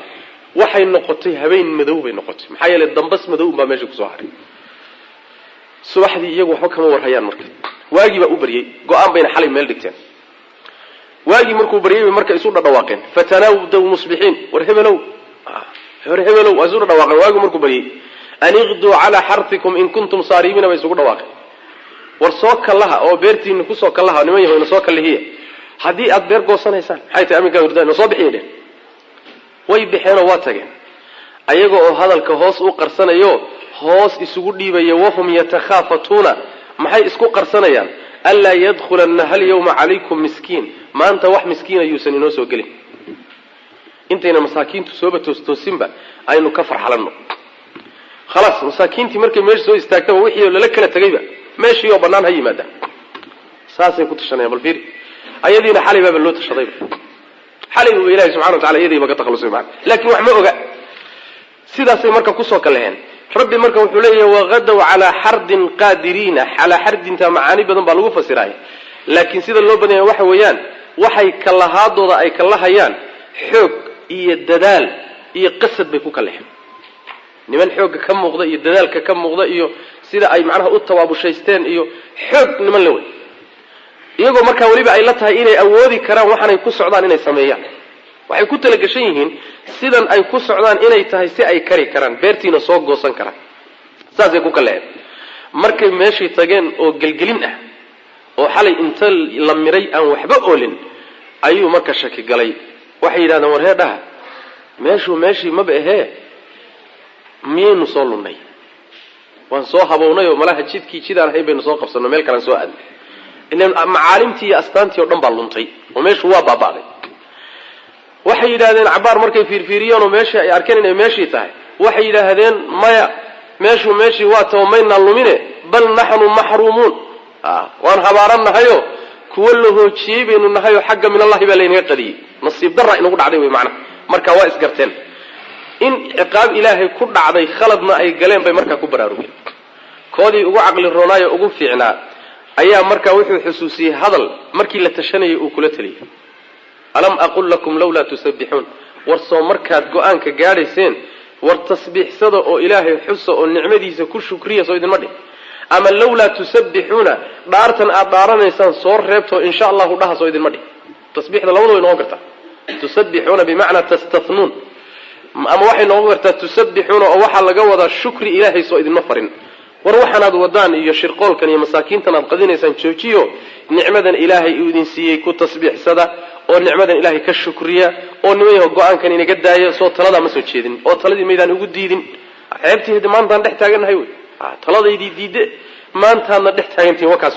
waxay noqotay habeen madow bay noqotay, maxaa yeelay dambas madow unbaa meesha kusoo hadhay. Subaxdii iyagu waxba kama warhayaan. Marka waagii baa u baryey, go-aan bayna xalay meel dhigteen. Waagii markuu baryay bay marka isu dhadhawaaqeen, fatanaawdaw musbixiin, war hebelow, war hebelow, waa isu dhadhawaaqeen. Waagii markuu baryey, an iqduu calaa xartikum in kuntum saarimiina bay isugu dhawaaqeen. War soo kallaha oo beertiina kusoo kallaha, niman yahow, na soo kallihiya haddii aad beer goosanaysaan. Maxay tahay aminkaa hurda? Na soo bixiya dheh. Way baxeenoo waa tageen, ayaga oo hadalka hoos u qarsanayo, hoos isugu dhiibaya. Wahum yatakhaafatuuna, maxay isku qarsanayaan? Anlaa yadkhulana hal yawma calaykum miskiin, maanta wax miskiina yuusan inoo soo gelin, intayna masaakiintu sooba toostoosinba aynu ka farxalanno. Khalaas, masaakiintii markay meesha soo istaagtaba, wixii lala kala tegayba, meeshii oo bannaan ha yimaadaan, saasay ku tashanayaan. Bal fiiri, ayadiina xalay baaba loo tashadayba, xalay buuba Ilahi subxana wa tacala iyadiiba ka takhalusay maana, laakiin wax ma oga. Sidaasay marka kusoo kaleheen. Rabbi marka wuxuu leeyahay waqadaw calaa xardin qaadiriina. Calaa xardinta macaani badan baa lagu fasiraaya, laakiin sida loo badanya waxa weeyaan waxay kalahaadooda ay kalahayaan xoog iyo dadaal iyo qasad bay ku kaleheen. Niman xoogga ka muuqda iyo dadaalka ka muuqda iyo sida ay macnaha u tabaabushaysteen iyo xoog niman la wey, iyagoo markaa weliba ay la tahay inay awoodi karaan waxaanay ku socdaan inay sameeyaan. Waxay ku talagashan yihiin sidan ay ku socdaan inay tahay si ay kari karaan, beertiina soo goosan karaan, saasay ku kaleheen. Markay meeshii tageen oo gelgelin ah oo xalay inta la miray aan waxba oolin, ayuu marka shaki galay. Waxay yidhahdeen, war heedhaha, meeshuu meeshii maba ahee, miyaynu soo lunnay? Waan soo habownay oo malaha jidkii jidaan ahayn baynu soo qabsanno, meel kalaan soo aadnay. Ilan macaalimtii iyo astaantii o dhan baa luntay oo meeshu waa baaba'day. Waxay yidhahdeen, cabaar markay fiirfiiriyeen oo meeshii ay arkeen inay meeshii tahay, waxay yidhaahdeen, maya, meeshuu meeshii waa tao, maynaan lumine, bal naxnu maxruumuun, waan habaarannahayo, kuwo la hoojiyey baynu nahayoo xagga min Allahi baa laynaga qadiyey, nasiib darra inagu dhacday wey macnaha. Marka waa isgarteen in ciqaab Ilaahay ku dhacday, khaladna ay galeen bay markaa ku baraarugeen. Koodii ugu caqli roonaayo ugu fiicnaa ayaa markaa wuxuu xusuusiyey hadal markii la tashanayay uu kula taliyey: alam aqul lakum lawlaa tusabbixuun? War soo markaad go-aanka gaadhayseen, war tasbiixsada oo Ilaahay xusa oo nicmadiisa ku shukriya, soo idinma dhih? Ama lawlaa tusabbixuuna, dhaartan aad dhaaranaysaan soo reebto, insha Allahu dhaha, soo idinma dhih? Tasbiixda labada way noqon kartaa, tusabbixuuna bimacnaa tastathnuun, ama waxay noqon kartaa tusabbixuuna oo waxaa laga wadaa shukri Ilaahay, soo idinma farin? War waxaanaad wadaan iyo shirqoolkan iyo masaakiintan aad qadinaysaan joojiyo, nicmadan Ilaahay uu idin siiyey ku tasbiixsada oo nicmadan Ilaahay ka shukriya, oo niman yaho go-aankan inaga daaya. Soo taladaa ma soo jeedin oo taladii maydaan igu diidin? Ceebtii hadi maantaan dhex taagannahay wey, taladaydii diide, maantaadna dhex taagantihin wakaas.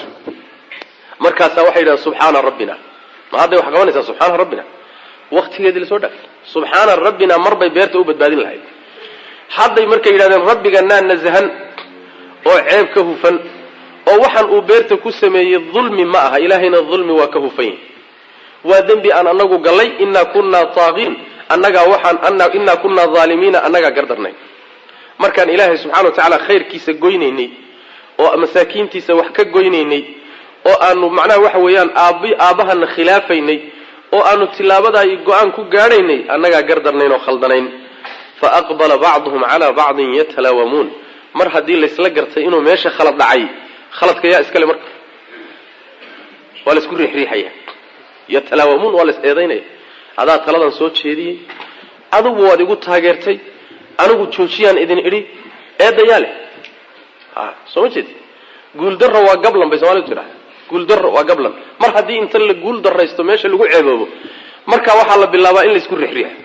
Markaasaa waxay yidhahdeen, subxaana rabbina. Ma hadday wax qabanaysaa subxaana rabbina? Waktigeedii lasoo dhaafay. Subxaana rabbina mar bay beerta u badbaadin lahayd. Hadday markay yidhahdeen rabbiga naa nasahan oo ceeb ka hufan, oo waxaan uu beerta ku sameeyey dulmi ma aha, Ilaahayna dulmi waa ka hufan yahay, waa dembi aan anagu gallay. Innaa kunnaa taaqiin, annagaa waxaan innaa kunnaa dhaalimiina, annagaa gardarnay markaan Ilaahay subxana wa tacaala khayrkiisa goynaynay oo masaakiintiisa wax ka goynaynay oo aanu macnaha waxa weeyaan aab aabbahana khilaafaynay oo aanu tilaabadaa iyo go-aan ku gaadhaynay, annagaa gardarnayn oo khaldanayn. Fa aqbala bacduhum calaa bacdin yatalaawamuun. Mar haddii laysla gartay inuu meesha khalad dhacay, khaladka yaa iskale? Marka waa laisku riixriixaya. Yatalaawamuun, waa lais eedaynaya. Adaa taladan soo jeediyey, adigu waad igu taageertay, anigu joojiyaan idin idhi, eedayaa leh. Soo ma jeed, guuldarro waa gablan bay Somalidu tidhaha. Guuldarro waa gablan. Mar haddii inta la guul daraysto meesha lagu ceeboobo, marka waxaa la bilaabaa in laisku rixriixo.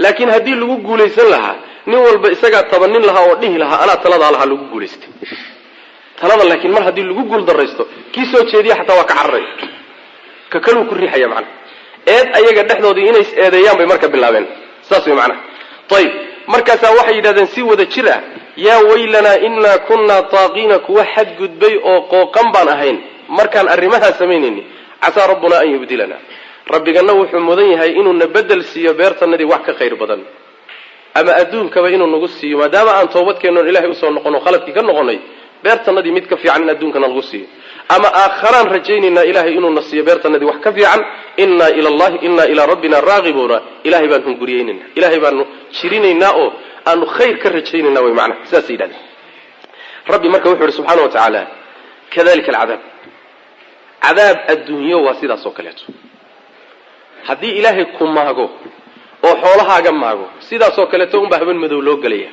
Laakiin haddii lagu guulaysan lahaa, nin walba isagaa tabanin lahaa oo dhihi lahaa, anaa taladaa lahaa, lagu guulaystay talada. Laakiin mar haddii lagu guul daraysto, kii soo jeediya xataa waa ka cararay, ka kaluu ku riixaya. Macnaha eed ayaga dhexdoodii inay is eedeeyaan bay marka bilaabeen, saas way macnaha. Ayib, markaasaa waxay yidhahdeen si wada jir ah: "Yaa waylanaa, innaa kunnaa taaqiina, kuwa xadgudbay oo qooqan baan ahayn markaan arrimahaa samaynayni. Casaa rabbunaa an yubdilana, rabbigana wuxuu mudan yahay inuuna bedel siiyo beertanadii wax ka khayr badan, ama adduunkaba inuu nagu siiyo, maadaama aan toobadkeennoon Ilahay usoo noqono, khaladkii ka noqonay, beertanadii mid ka fiican in adduunkana lagu siiyo, ama aakharaan rajaynaynaa Ilahay inuuna siiyo beertanadii wax ka fiican. Innaa ila llahi, innaa ilaa rabbina raagibuuna, Ilahay baan hunguriyeynayna, Ilahay baanu jirinaynaa oo aanu khayr ka rajaynayna." Way macnaha sidaasay yidhahdeen. Rabbi marka wuxuu yihi subxaana wa tacaala: kadalika alcadaab, cadaab adduunyo waa sidaas oo kaleeto. Haddii Ilaahay ku maago oo xoolahaaga maago, sidaasoo kaleeto unbaa haben madow loo gelaya.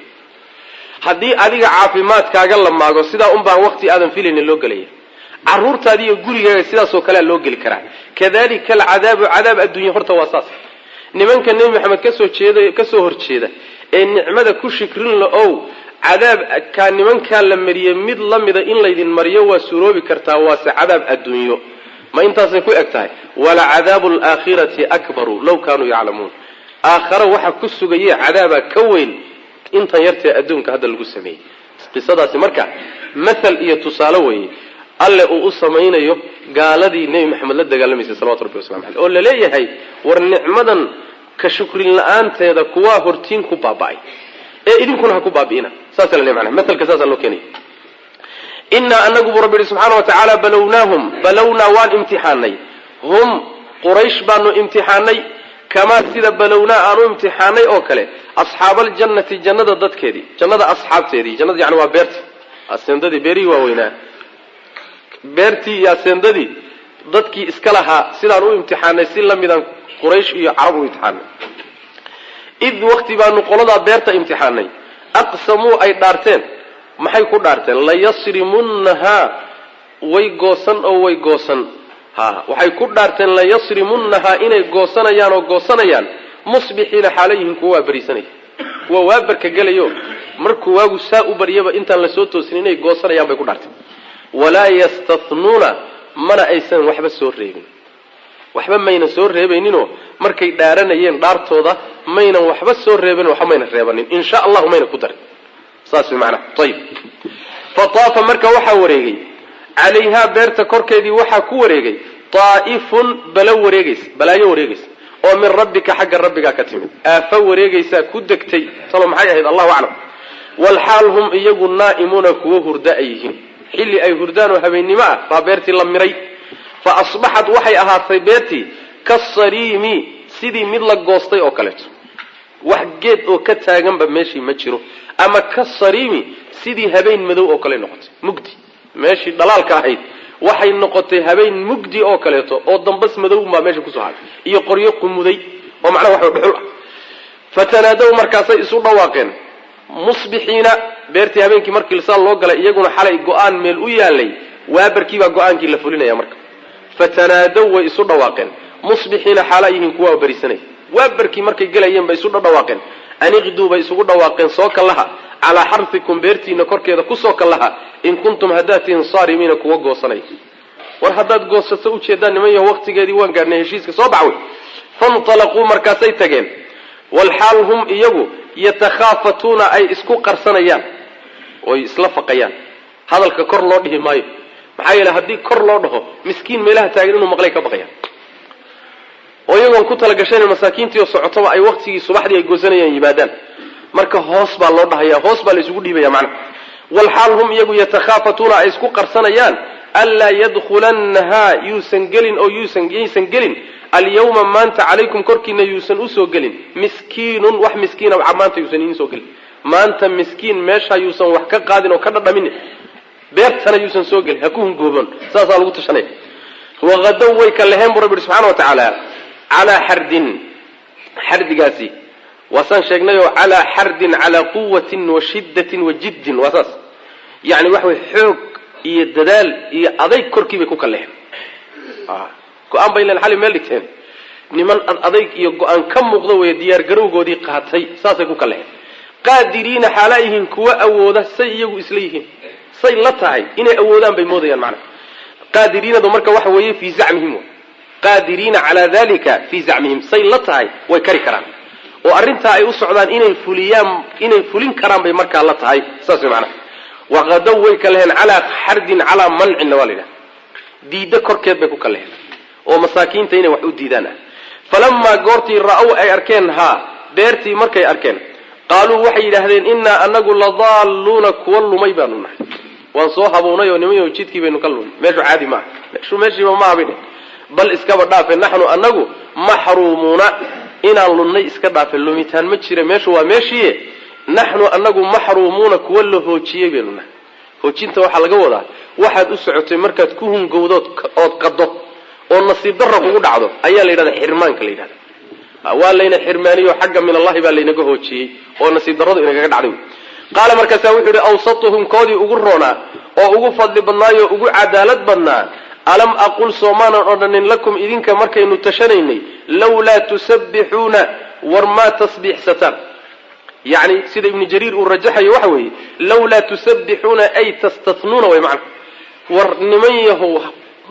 Haddii adiga caafimaadkaaga la maago, sidaa unbaa waqti aadan filaynin loo gelaya. Carruurtaadi iyo gurigaaga sidaasoo kalea loo geli karaa. Kadalika alcadaabu, cadaab adduunya horta waa saas. Nimanka Nebi Maxamed kasoo jeeda, kasoo horjeeda ee nicmada ku shikrin la-ow, cadaabkaa nimankaa la mariyey mid la mida in laydin mariyo waa suroobi kartaa, waase cadaab adduunyo. Ma intaasay ku eg tahay? Walacadaabu alaakhirati akbaru law kaanuu yaclamuun. Aakhare waxa ku sugaye cadaabaa ka weyn intan yartee adduunka hadda lagu sameeyey. Qisadaasi marka mathal iyo tusaale weeye Alle uu u samaynayo gaaladii Nebi Maxamed la dagaalamaysay, salawatu rabbi waslamu aleyh, oo laleeyahay: war nicmadan ka shukrin la-aanteeda kuwaa hortiin ku baaba'ay ee idinkuna ha ku baabi'ina. Saasa la leey manaa, mathalka saasaa loo keenaya. Innaa anagu, buu rabbi yihi subxaana wa tacaala, balownaahum, balownaa waan imtixaanay, hum Quraysh baanu imtixaanay, kamaa sida balownaa aanu imtixaanay oo kale asxaaba aljannati, jannada dadkeedii, jannada asxaabteedii. Jannada yani waa beerti, aseendadii, beerihii waaweynaa, beertii iyo aseendadii dadkii iska lahaa. Sidaan u imtixaanay si lamidaan Quraysh iyo Carab u imtixaanay. Id waqti baanu qoladaa beerta imtixaanay aqsamuu, ay dhaarteen. Maxay ku dhaarteen? Layasrimunnahaa, way goosan oo way goosan. Ha, waxay ku dhaarteen layasrimunnahaa, inay goosanayaan oo goosanayaan, musbixiina xaalo yihiin kuwa waa bariisanaya, kuwa waa barka gelayo. Markuu waagu saa u baryaba, intaan lasoo toosin inay goosanayaan bay ku dhaarteen. Walaa yastathnuuna, mana aysan waxba soo reebin, waxba maynan soo reebayninoo markay dhaaranayeen dhaartooda maynan waxba soo reebin, waxba maynan reebanin, insha allahu mayna ku darin, saas way macnaha. Ayib, fataafa marka waxaa wareegay calayhaa, beerta korkeedii waxaa ku wareegay taa'ifun, balo wareegaysa, balaayo wareegaysa oo min rabbika, xagga rabbigaa ka timid. Aafo wareegaysaa ku degtay. Talo maxay ahayd? Allahu aclam. Walxaal hum iyagu naa'imuuna, kuwo hurda ay yihiin, xilli ay hurdaan oo habeennimo ah baa beertii la miray. Fa asbaxad, waxay ahaatay beertii kasariimi, sidii mid la goostay oo kaleeto, wax geed oo ka taaganba meeshii ma jiro. Ama kasariimi, sidii habeen madow oo kale noqotay, mugdi. Meeshii dhalaalka ahayd waxay noqotay habeen mugdi oo kaleeto, oo dambas madow baa meesha kusoo haray iyo qoryo qumuday oo macnaha waxa dhuxul ah. Fatanaadow, markaasay isu dhawaaqeen, musbixiina. Beertii habeenkii markii saa loo galay, iyaguna xalay go-aan meel u yaalay, waabarkiibaa go-aankii la fulinaya. Marka fatanaadow, way isu dhawaaqeen, musbixiina xaala yihiin kuwa barisanaya. Waabarkii markay gelayeen bay isu dhadhawaaqeen. Aniqduu, bay isugu dhawaaqeen, soo kallaha, calaa xarhikum, beertiina korkeeda kusoo kallaha, in kuntum, haddaad tihiin, saarimiina, kuwa goosanaya. War haddaad goosato ujeedaan, niman yaho, waqtigeedii waan gaadhnay, heshiiska soo baxwey. Fantalaquu, markaasay tageen, walxaal hum iyagu yatakhaafatuuna, ay isku qarsanayaan oy isla faqayaan. Hadalka kor loo dhihi maayo, maxaa yeele haddii kor loo dhaho, miskiin meelaha taagan inuu maqlay ka baqayaan, oo iyagoon ku talagashayna masaakiintii oo socotaba ay waqtigii subaxdii ay goosanayaan yimaadaan. Marka hoos baa loo dhahaya, hoos baa la isugu dhiibaya macnaha. Walxaal hum iyagu yatakhaafatuuna, ay isku qarsanayaan, anlaa yadkhulannahaa, yuusan gelin oo yuusan yaysan gelin, alyawma maanta, calaykum korkiina yuusan usoo gelin, miskiinun, wax miskiina maanta yuusan idiin soo gelin. Maanta miskiin meesha yuusan wax ka qaadin oo ka dhadhamin, beertana yuusan soo gelin, ha ku hungooban. Saasaa lagu tashanaya. Waqadow, way ka leheen, buu rabbi yihi subxana wa tacaala, calaa xardin. Xardigaasi waasaan sheegnayoo, calaa xardin, calaa quwatin wa shiddatin wa jiddin, waa saas. Yacni waxa way xoog iyo dadaal iyo adayg korkii bay ku kaleheen. Go-aan bay len xali meel dhigteen. Niman ad adayg iyo go-aan ka muuqda weeye, diyaargarowgoodii qaatay, saasay ku kaleheen. Qaadiriina xaala yihiin kuwa awooda, say iyagu isla yihiin, say la tahay inay awoodaan bay moodayaan. Macnaha qaadiriinadu marka waxa weeye fii zacmihim, qaadiriina calaa dalika fii zacmihim, say la tahay way kari karaan oo arrintaa ay u socdaan inay fuliyaan, inay fulin karaan bay markaa la tahay, saas way macnaha. Waqadow way kaleheen calaa xardin, calaa mancinna waa la yidhaha, diiddo korkeed bay ku kaleheen oo masaakiinta inay wax u diidaan ah. Falamaa goortii ra-ow ay arkeen haa beertii markay arkeen, qaaluu waxay yidhaahdeen: innaa anagu ladaalluuna, kuwa lumay baanu nahay, waan soo habuunay oo nimanyo jidkii baynu ka lumay, meeshu caadi maaha, meeshu meeshiiba maaha bay dheh. Bal iskaba dhaafe, naxnu anagu maxruumuuna, inaan lunnay iska dhaafe, lumitaan ma jira, meeshu waa meeshiie. Naxnu anagu maxruumuuna, kuwa la hoojiyey baynu nahay. Hoojinta waxaa laga wadaa waxaad u socotay markaad ku hungowdood ood qado oo nasiib darra kugu dhacdo ayaa la yidhahda, xirmaanka la yidhahda. Waa layna xirmaaniyo, xagga min Allahi baa laynaga hoojiyey oo nasiib darradu inagaga dhacday. Qaala markaasaa wuxuu yihi awsatuhum, koodii ugu roonaa oo ugu fadli badnaayo ugu cadaalad badnaa: alam aqul, soomaanan odhanin, lakum idinka markaynu tashanaynay, lawlaa tusabbixuuna, war maa tasbiixsataan? Yacni sida Ibnu Jariir uu rajaxayo waxa weeye lawlaa tusabbixuuna ay tastatnuuna way macna. War niman yahow,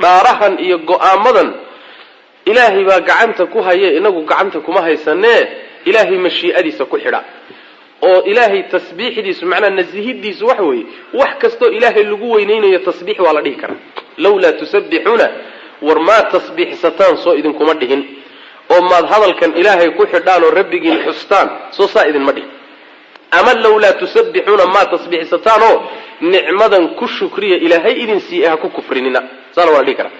dhaarahan iyo go-aamadan Ilaahay baa gacanta ku haye, inagu gacanta kuma haysanee, Ilaahay mashii'adiisa ku xidha oo Ilaahay tasbiixdiisu, macnaa nasihidiisu waxa weeye wax kastoo Ilaahay lagu weyneynayo tasbiix waa la dhihi karaa. Lawlaa tusabbixuuna, war maa tasbiixsataan soo idinkuma dhihin, oo maad hadalkan Ilaahay ku xidhaan oo Rabbigiin xustaan, soo saa idinma dhihin? Ama lawlaa tusabbixuuna, maa tasbiixsataan oo nicmadan ku shukriya Ilaahay idin siiye, ha ku kufrinina, saana waa la dhihi karaa.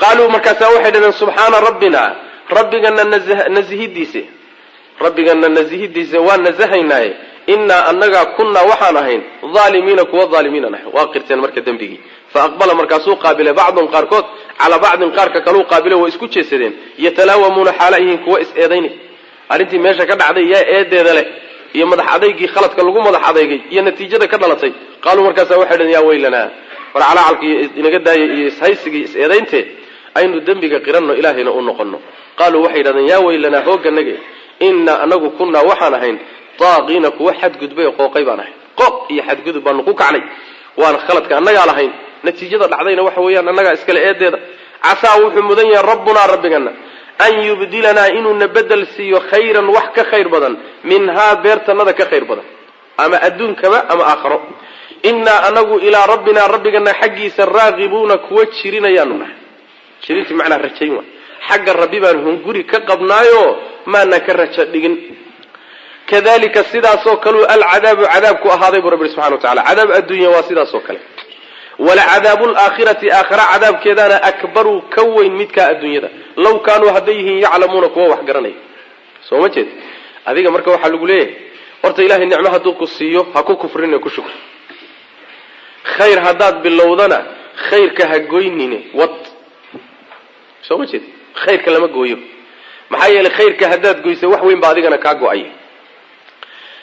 Qaaluu markaasaa waxay dhaheen: subxaana rabbina, rabbigana nasihidiise, rabbigana nasihidiisa waa nasahaynaaye, innaa annagaa kunnaa waxaan ahayn aalimiina, kuwa aalimiinan ahayn. Waa qirteen marka dembigii. Fa aqbala markaasuu qaabilay bacdun qaarkood calaa bacdin qaarka kaluu qaabilay, waa isku jeesadeen. Yatalaawamuuna xaala yihiin kuwa is eedaynay arrintii meesha ka dhacday, yaa eedeeda leh, iyo madax adaygii khaladka lagu madax adeygay iyo natiijada ka dhalatay. Qaaluu markaasa waxay dhaheen: yaa weylanaa, war calaacalkii inaga daayay iyo ishaysigii is eedaynteed, aynu dembiga qiranno, Ilaahayna u noqono. Qaaluu waxay yidhahdeen: yaa weylanaa, hoogganage, innaa anagu kunnaa waxaan ahayn taaqiina, kuwa xadgudbay oo qooqay baan ahayn, qooq iyo xadgudub baanu ku kacnay, waana khaladka annagaa lahayn, natiijada dhacdayna waxa weeyaan annagaa iskale eedeeda. Casaa wuxuu mudan yahay rabbunaa, rabbigana, an yubdilanaa, inuuna bedel siiyo khayran, wax ka khayr badan, minhaa beertanada ka khayr badan, ama adduunkaba ama aakharo. Innaa anagu ilaa rabbinaa, rabbigana xaggiisa, raaqibuuna, kuwa jirinayaanu nahay. Jirinti macnaa rajayn waa, xagga Rabbi baan hunguri ka qabnaayo, maanaan ka raja dhigin. Kadalika sidaasoo kaleu alcadaabu cadaabku ahaaday buu Rabbi subxana wa tacala. Cadaab adduunya waa sidaasoo kale. Walacadaabu laakhirati, aakhara cadaabkeedaana, akbaru ka weyn midkaa adduunyada, law kaanuu hadday yihiin yaclamuuna, kuwa wax garanaya. Soo ma jeed adiga? Marka waxaa lagu leeyahay horta Ilahay nicmo hadduu ku siiyo ha ku kufrine, ku shukri. Khayr haddaad bilowdana khayrka ha goynine, wad. Soo ma jeed? Khayrka lama gooyo, maxaa yeelay khayrka haddaad goysa wax weyn ba adigana kaa go-ay.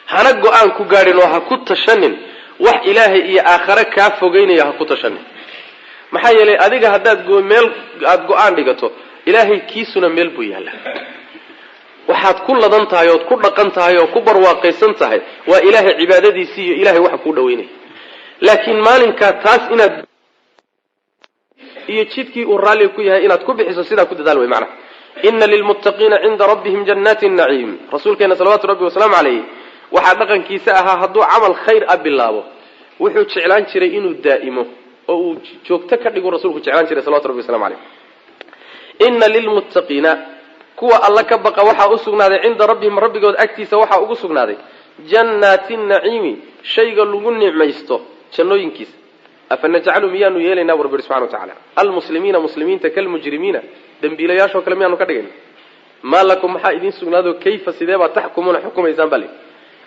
Hana go-aan ku gaadhin oo ha ku tashanin wax Ilaahay iyo aakhare kaa fogeynaya, ha ku tashanin. Maxaa yeelay adiga haddaad meel aada go-aan dhigato, Ilaahay kiisuna meel buu yaallaa. Waxaad ku ladan tahay ood ku dhaqan tahay oo ku barwaaqaysan tahay waa Ilaahay cibaadadiisii iyo Ilahay waxa kuu dhaweynaya. Laakiin maalinkaa taas inaad iyo jidkii uu raalliga ku yahay inaad ku bixiso, sidaa ku dadaal wey macnaha. Ina lilmuttaqiina cinda rabbihim jannaati naciim. Rasuulkeena salawaatu rabbi wasalaamu calayh waxaa dhaqankiisa ahaa hadduu camal khayr a bilaabo, wuxuu jeclaan jiray inuu daa'imo oo uu joogto ka dhigu rasuulku jeclaan jiray salawatu rabbi waslamu calayh. Ina lilmuttaqiina, kuwa Alla ka baqa waxaa u sugnaaday, cinda rabbihim, rabbigood agtiisa waxaa ugu sugnaaday, jannaati naciimi, shayga lagu nicmaysto jannooyinkiisa. Afa najcalu, miyaanu yeelaynaa bu Rabbi subxana wa tacala, almuslimiina, muslimiinta, kalmujrimiina, dembiilayaashoo kale miyaanu ka dhigayna? Maa lakum, maxaa idiin sugnaado? Kayfa, sidee baa taxkumuuna, xukumaysaan baa li?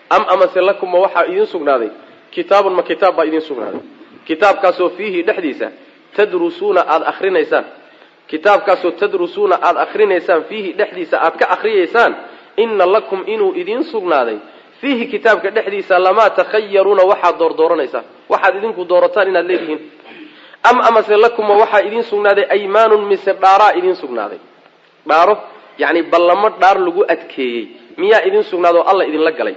Am amase lakum, ma waxaa idiin sugnaaday, kitaabun, ma kitaab baa idiin sugnaaday, kitaabkaasoo fiihi dhexdiisa tadrusuuna, aada akrinaysaan, kitaabkaasoo tadrusuuna, aada akrinaysaan, fiihi dhexdiisa aad ka akriyaysaan? Ina lakum, inuu idiin sugnaaday, fiihi kitaabka dhexdiisa, lamaa takhayaruuna, waxaad doordooranaysaan, waxaad Waxaad idinku doorataan inaad leedihiin. Am amase lakuma waxaa idiin sugnaaday aymaanun, mise dhaaraa idiin sugnaaday? Dhaaro, yacni ballamo dhaar lagu adkeeyey miyaa idiin sugnaado alla idinla galay?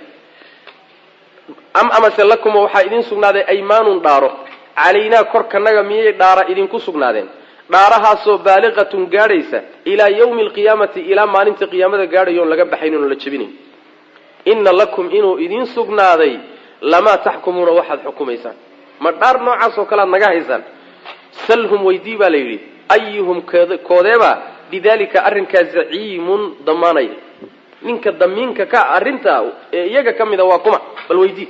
Am amase lakuma waxaa idiin sugnaaday aymaanun dhaaro, calaynaa korkanaga miyay dhaara idinku sugnaadeen? Dhaarahaasoo baaliqatun gaadhaysa ilaa yawmi alqiyaamati, ilaa maalinta qiyaamada gaadhayoon laga baxayn oon la jebinayn. Inna lakum inuu idiin sugnaaday lamaa taxkumuuna, waxaad xukumaysaan. Ma dhaar noocaas oo kale aad naga haysaan? Salhum weydii baa la yidhi, ayuhum koodeebaa bidalika arrinkaa zaciimun damaanaya, ninka damiinka ka arrintaa ee iyaga ka mida waa kuma? Bal weydii.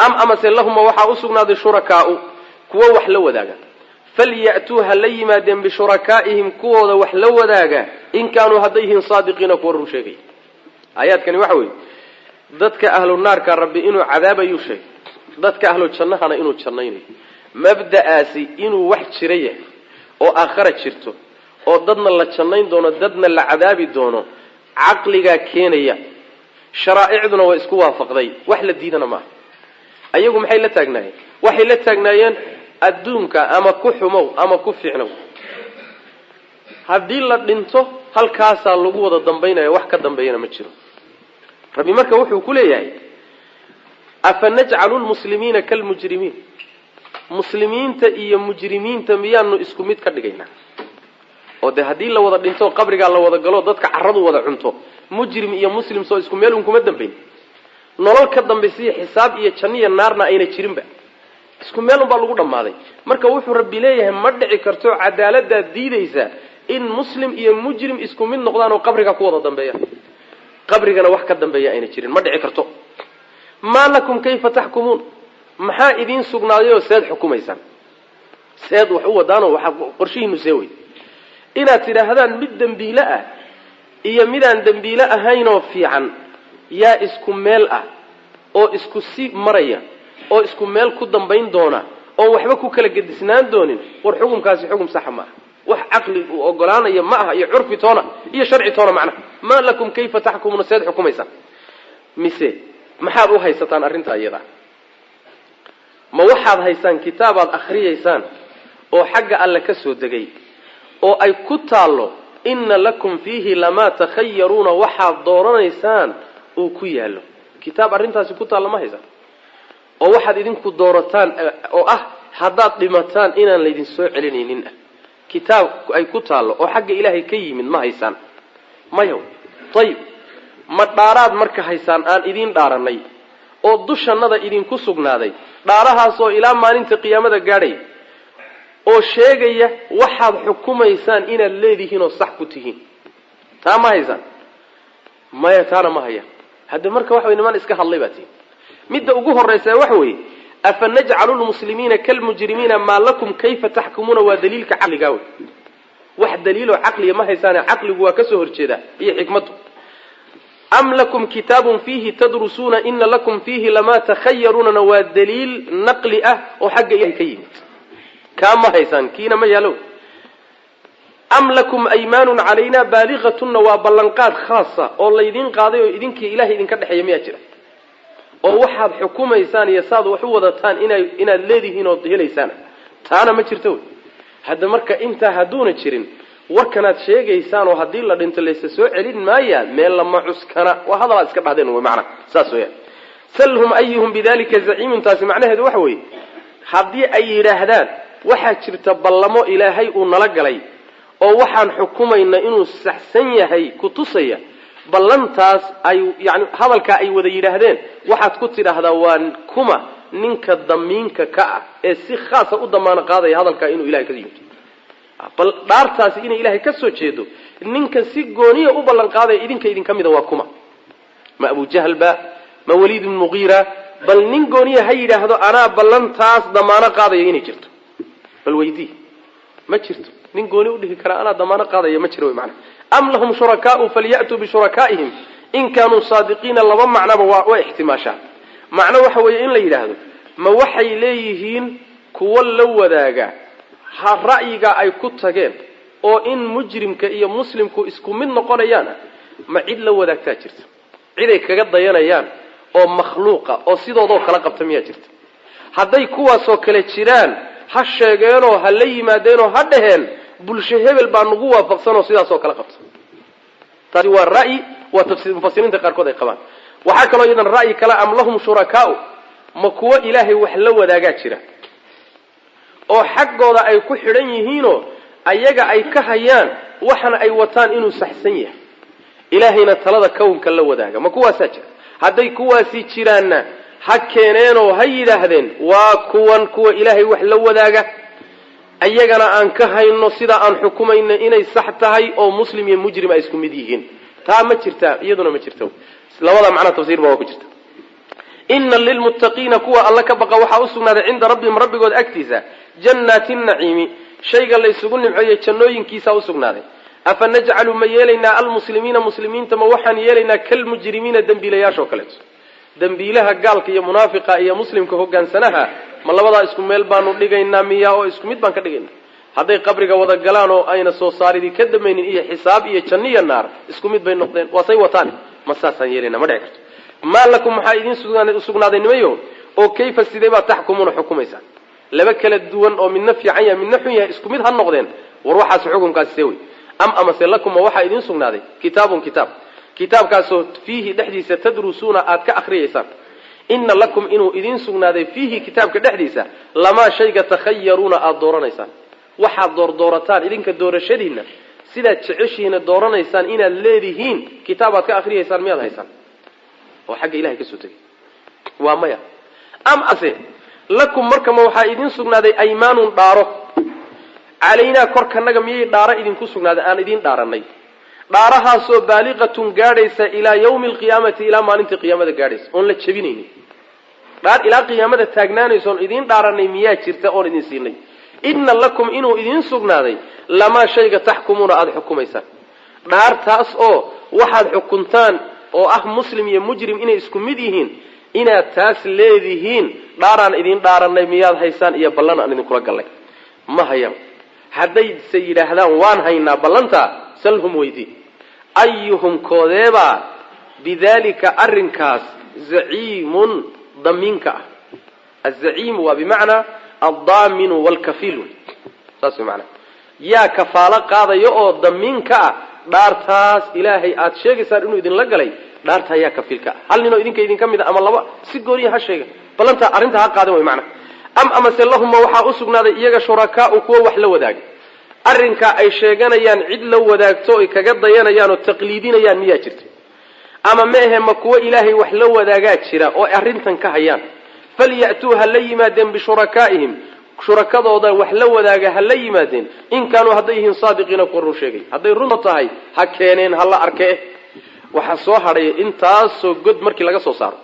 Am amase lahuma waxaa usugnaaday shurakaau, kuwo wax la wadaaga? Falya'tuu ha la yimaadeen bishurakaa'ihim, kuwooda wax la wadaaga, in kaanuu hadday yihiin saadiqiina, kuwa run sheegaya. Aayaadkani waxa weeye dadka ahlu naarka Rabbi inuu cadaabayuu sheegay, dadka ahlu jannahana inuu jannaynayo. Mabda'aasi inuu wax jira yahay oo aakhara jirto oo dadna la jannayn doono, dadna la cadaabi doono, caqligaa keenaya, sharaa'icduna waa isku waafaqday, wax la diidana maaha. Ayagu maxay la taagnaayeen? Waxay la taagnaayeen adduunka ama ku xumow ama ku fiicnow, haddii la dhinto halkaasaa lagu wada dambaynaya, wax ka dambeeyana ma jiro. Rabbi marka wuxuu ku leeyahay, afa najcalu lmuslimiina kalmujrimiin, muslimiinta iyo mujrimiinta miyaanu isku mid ka dhigaynaa? Oo dee haddii la wada dhinto, qabrigaa la wada galo, dadka caradu wada cunto, mujrim iyo muslim soo isku meel un kuma dambayn? Nolol ka dambaysiya xisaab iyo janno iyo naarna ayna jirinba, isku meel unbaa lagu dhammaaday. Marka wuxuu Rabbi leeyahay, ma dhici karto, cadaaladaad diidaysa in muslim iyo mujrim isku mid noqdaan oo qabriga ku wada dambeeya, qabrigana wax ka dambeeya ayna jirin, ma dhici karto. Maa lakum kayfa taxkumuun, maxaa idiin sugnaadayoo seed xukumaysaan, seed wax u wadaanoo waxaa qorshihiinu see wey inaad tidhaahdaan mid dembiile ah iyo midaan dembiile ahaynoo fiican yaa isku meel ah oo isku si maraya oo isku meel ku dambayn doona oon waxba ku kala gedisnaan doonin? War xukumkaasi xukum saxa ma aha, wax caqli uu ogolaanaya ma aha, iyo curfi toona iyo sharci toona. Macnaha, maa lakum kayfa taxkumuuna, seed xukumaysaan? Mise maxaad u haysataan arrintaa iyada? Ma waxaad haysaan kitaabaad akhriyaysaan oo xagga alle ka soo degay oo ay ku taallo inna lakum fiihi lamaa takhayaruuna, waxaad dooranaysaan uu ku yaallo? Kitaab arrintaasi ku taalla ma haysaan oo waxaad idinku doorataan oo ah haddaad dhimataan inaan laydin soo celinaynin ah, kitaab ay ku taallo oo xagga Ilaahay ka yimid ma haysaan? Maya. Ayib, ma dhaaraad marka haysaan aan idiin dhaaranay oo dushannada idinku sugnaaday, dhaarahaasoo ilaa maalinta qiyaamada gaadhaya oo sheegaya waxaad xukumaysaan inaad leedihiin oo sax ku tihiin? Taa ma haysaan? Maya, taana ma hayaan. Hadda marka waxa way niman iska hadlay baa tihin. Midda ugu horraysa waxa weeye, afa najcalu lmuslimiina kalmujrimiina maa lakum kayfa taxkumuuna, waa daliilka caqligaa wey. Wax daliiloo caqliya ma haysaane, caqligu waa kasoo horjeedaa iyo xikmaddu. Am lakum kitaabun fiihi tadrusuuna ina lakum fiihi lamaa takhayaruunana waa daliil naqli ah oo xagga Ilahay ka yimid. Kaa ma haysaan, kiina ma yaalo. Am lakum aymaanun calaynaa baaliqatunna waa ballanqaad khaasa oo laydiin qaaday oo idinkii Ilahay idinka dhexeeya miyaa jira oo waxaad xukumaysaan iyo saad wax u wadataan inaad leedihiin ood helaysaan? Taana ma jirto wey. Hadda marka intaa hadduuna jirin, warkanaad sheegaysaan oo haddii la dhinto laysa soo celin maaya, meel lama cuskana, waa hadalaad iska dhahdeen wey macana, saas weeyaan. Salhum ayuhum bidalika zaciimun, taasi macnaheedu waxa weeye haddii ay yidhaahdaan waxaa jirta ballamo Ilaahay uu nala galay oo waxaan xukumayna inuu saxsan yahay kutusaya, ballantaas ay yani hadalkaa ay wada yidhaahdeen, waxaad ku tidhaahdaa waa kuma ninka damiinka ka ah ee si khaasa u damaano qaadaya hadalkaa inuu Ilahay ka yimid, bal dhaartaasi inay Ilaahay ka soo jeedo ninka si gooniya u ballan qaadaya idinka idinka mida waa kuma? Ma Abujahl ba? Ma Waliid ibn Muqiira? Bal nin gooniya ha yidhaahdo anaa ballantaas damaano qaadaya inay jirto, bal weydii. Ma jirto nin gooni udhihi karaa anaa damaano qaadaya, ma jiro wy maanaa. Am lahum shurakaau falyatuu bishurakaa'ihim in kaanuu saadiqiina, laba macnaba waa ixtimaashaa. Macno waxa weeye in la yidhaahdo ma waxay leeyihiin kuwo la wadaaga ha ra'yiga ay ku tageen oo in mujrimka iyo muslimku isku mid noqonayaan ah, ma cid la wadaagtaa jirta, ciday kaga dayanayaan oo makhluuqa oo sidoodoo kala qabta miyaa jirta? Hadday kuwaasoo kale jiraan, ha sheegeenoo ha la yimaadeenoo ha dhaheen bulsho hebel baa nagu waafaqsanoo sidaasoo kale qabta. Taasi waa ra'yi, waa tafsiir mufasiriinta qaarkood ay qabaan. Waxaa kaloo iyadan ra'yi kale: am lahum shurakaau, ma kuwo Ilaahay wax la wadaagaa jira oo xaggooda ay ku xidhan yihiinoo ayaga ay ka hayaan waxana ay wataan inuu saxsan yahay, Ilaahayna talada kownka la wadaaga? Ma kuwaasaa jira? Hadday kuwaasi jiraanna, ha keeneenoo ha yidhaahdeen waa kuwan kuwa Ilaahay wax la wadaaga, ayagana aan ka hayno sidaa aan xukumayno inay sax tahay oo muslim iyo mujrim ay isku mid yihiin. Taa ma jirtaa? Iyaduna ma jirto. Labada macnaa tafsiirba waa ku jirta. Ina lilmuttaqiina, kuwa Alla ka baqa waxaa usugnaaday, cinda rabbihim, rabbigood agtiisa, jannaati naciimi, shayga la isugu nimceeyey jannooyinkiisaa usugnaaday. Afa najcalu, ma yeelaynaa, almuslimiina, muslimiinta ma waxaan yeelaynaa, kalmujrimiina, dembiilayaashoo kaleeto? Dembiilaha gaalka iyo munaafiqa iyo muslimka hogaansanaha, ma labadaa isku meel baanu dhigaynaa miya, oo isku mid baan ka dhigaynaa? Hadday qabriga wada galaan oo ayna soo saaridii ka damaynin iyo xisaab iyo janno iyo naar, isku mid bay noqdeen, waa say wataan. Ma saasaan yeelaynaa? Ma dhici karto. Maa lakum, maxaa idiin sugnaaday nimayo, oo kayfa, sidee baa, taxkumuuna, xukumaysaan? Laba kala duwan oo midna fiican yahay, midna xun yahay, isku mid ha noqdeen. War waxaas xukunkaasi see wey? Am amase lakum, ma waxaa idiin sugnaaday, kitaabun, kitaab, kitaabkaasoo fiihi, dhexdiisa, tadrusuuna, aad ka akriyaysaan? Ina lakum, inuu idiin sugnaaday, fiihi, kitaabka dhexdiisa, lamaa shayga, takhayaruuna, aada dooranaysaan. Waxaad doordoorataan idinka doorashadiinna, sidaad jeceshihiina dooranaysaan inaad leedihiin, kitaab aad ka akriyaysaan miyaad haysaan oo xagga Ilahay ka soo tegay? Waa maya. Am ase lakum, markama waxaa idiin sugnaaday, aymaanun, dhaaro, calaynaa, korkanaga miyay dhaaro idinku sugnaaday aan idiin dhaaranay, dhaarahaasoo baaliqatun, gaadhaysa, ilaa yawmi alqiyaamati, ilaa maalintii qiyaamada gaadhaysa, oon la jebinaynin? Dhaar ilaa qiyaamada taagnaanaysa oon idiin dhaaranay miyaa jirta oon idin siinay? Inna lakum, inuu idiin sugnaaday, lamaa shayga, taxkumuuna, aada xukumaysaan, dhaartaas oo waxaad xukuntaan oo ah muslim iyo mujrim inay isku mid yihiin, inaad taas leedihiin, dhaaraan idiin dhaaranay miyaad haysaan iyo ballan aan idinkula gallay? Ma hayaan. Haddayse yidhaahdaan waan haynaa ballantaa, salhum, weydii, ayuhum, koodeebaa, bidaalika, arrinkaas, zaciimun, damiinka ah. Azaciimu waa bimacnaa addaaminu waalkafiilu, saas way macnaa. Yaa kafaalo qaadaya oo damiinka ah dhaartaas Ilaahay aada sheegaysaan inuu idinla galay? Dhaartaa yaa kafiilka ah? Hal ninoo idinka idinka mid a ama laba si gooniya ha sheega, ballantaa arrintaa ha qaadan way macnaa. Am amase lahumma, waxaa usugnaaday iyaga, shurakaau, kuwo wax la wadaaga arrinkaa ay sheeganayaan, cid la wadaagto oy kaga dayanayaan oo taqliidinayaan miyaa jirta? Ama ma ahe, ma kuwo Ilaahay wax la wadaagaa jira oo arrintan ka hayaan? Falya'tuu, ha la yimaadeen, bishurakaa'ihim, shurakadooda wax la wadaaga ha la yimaadeen, in kaanuu, hadday yihiin, saadiqiina, kuwa run sheegay. Hadday runta tahay, ha keeneen, ha la arke. Waxaa soo hadhay intaasoo god markii laga soo saaro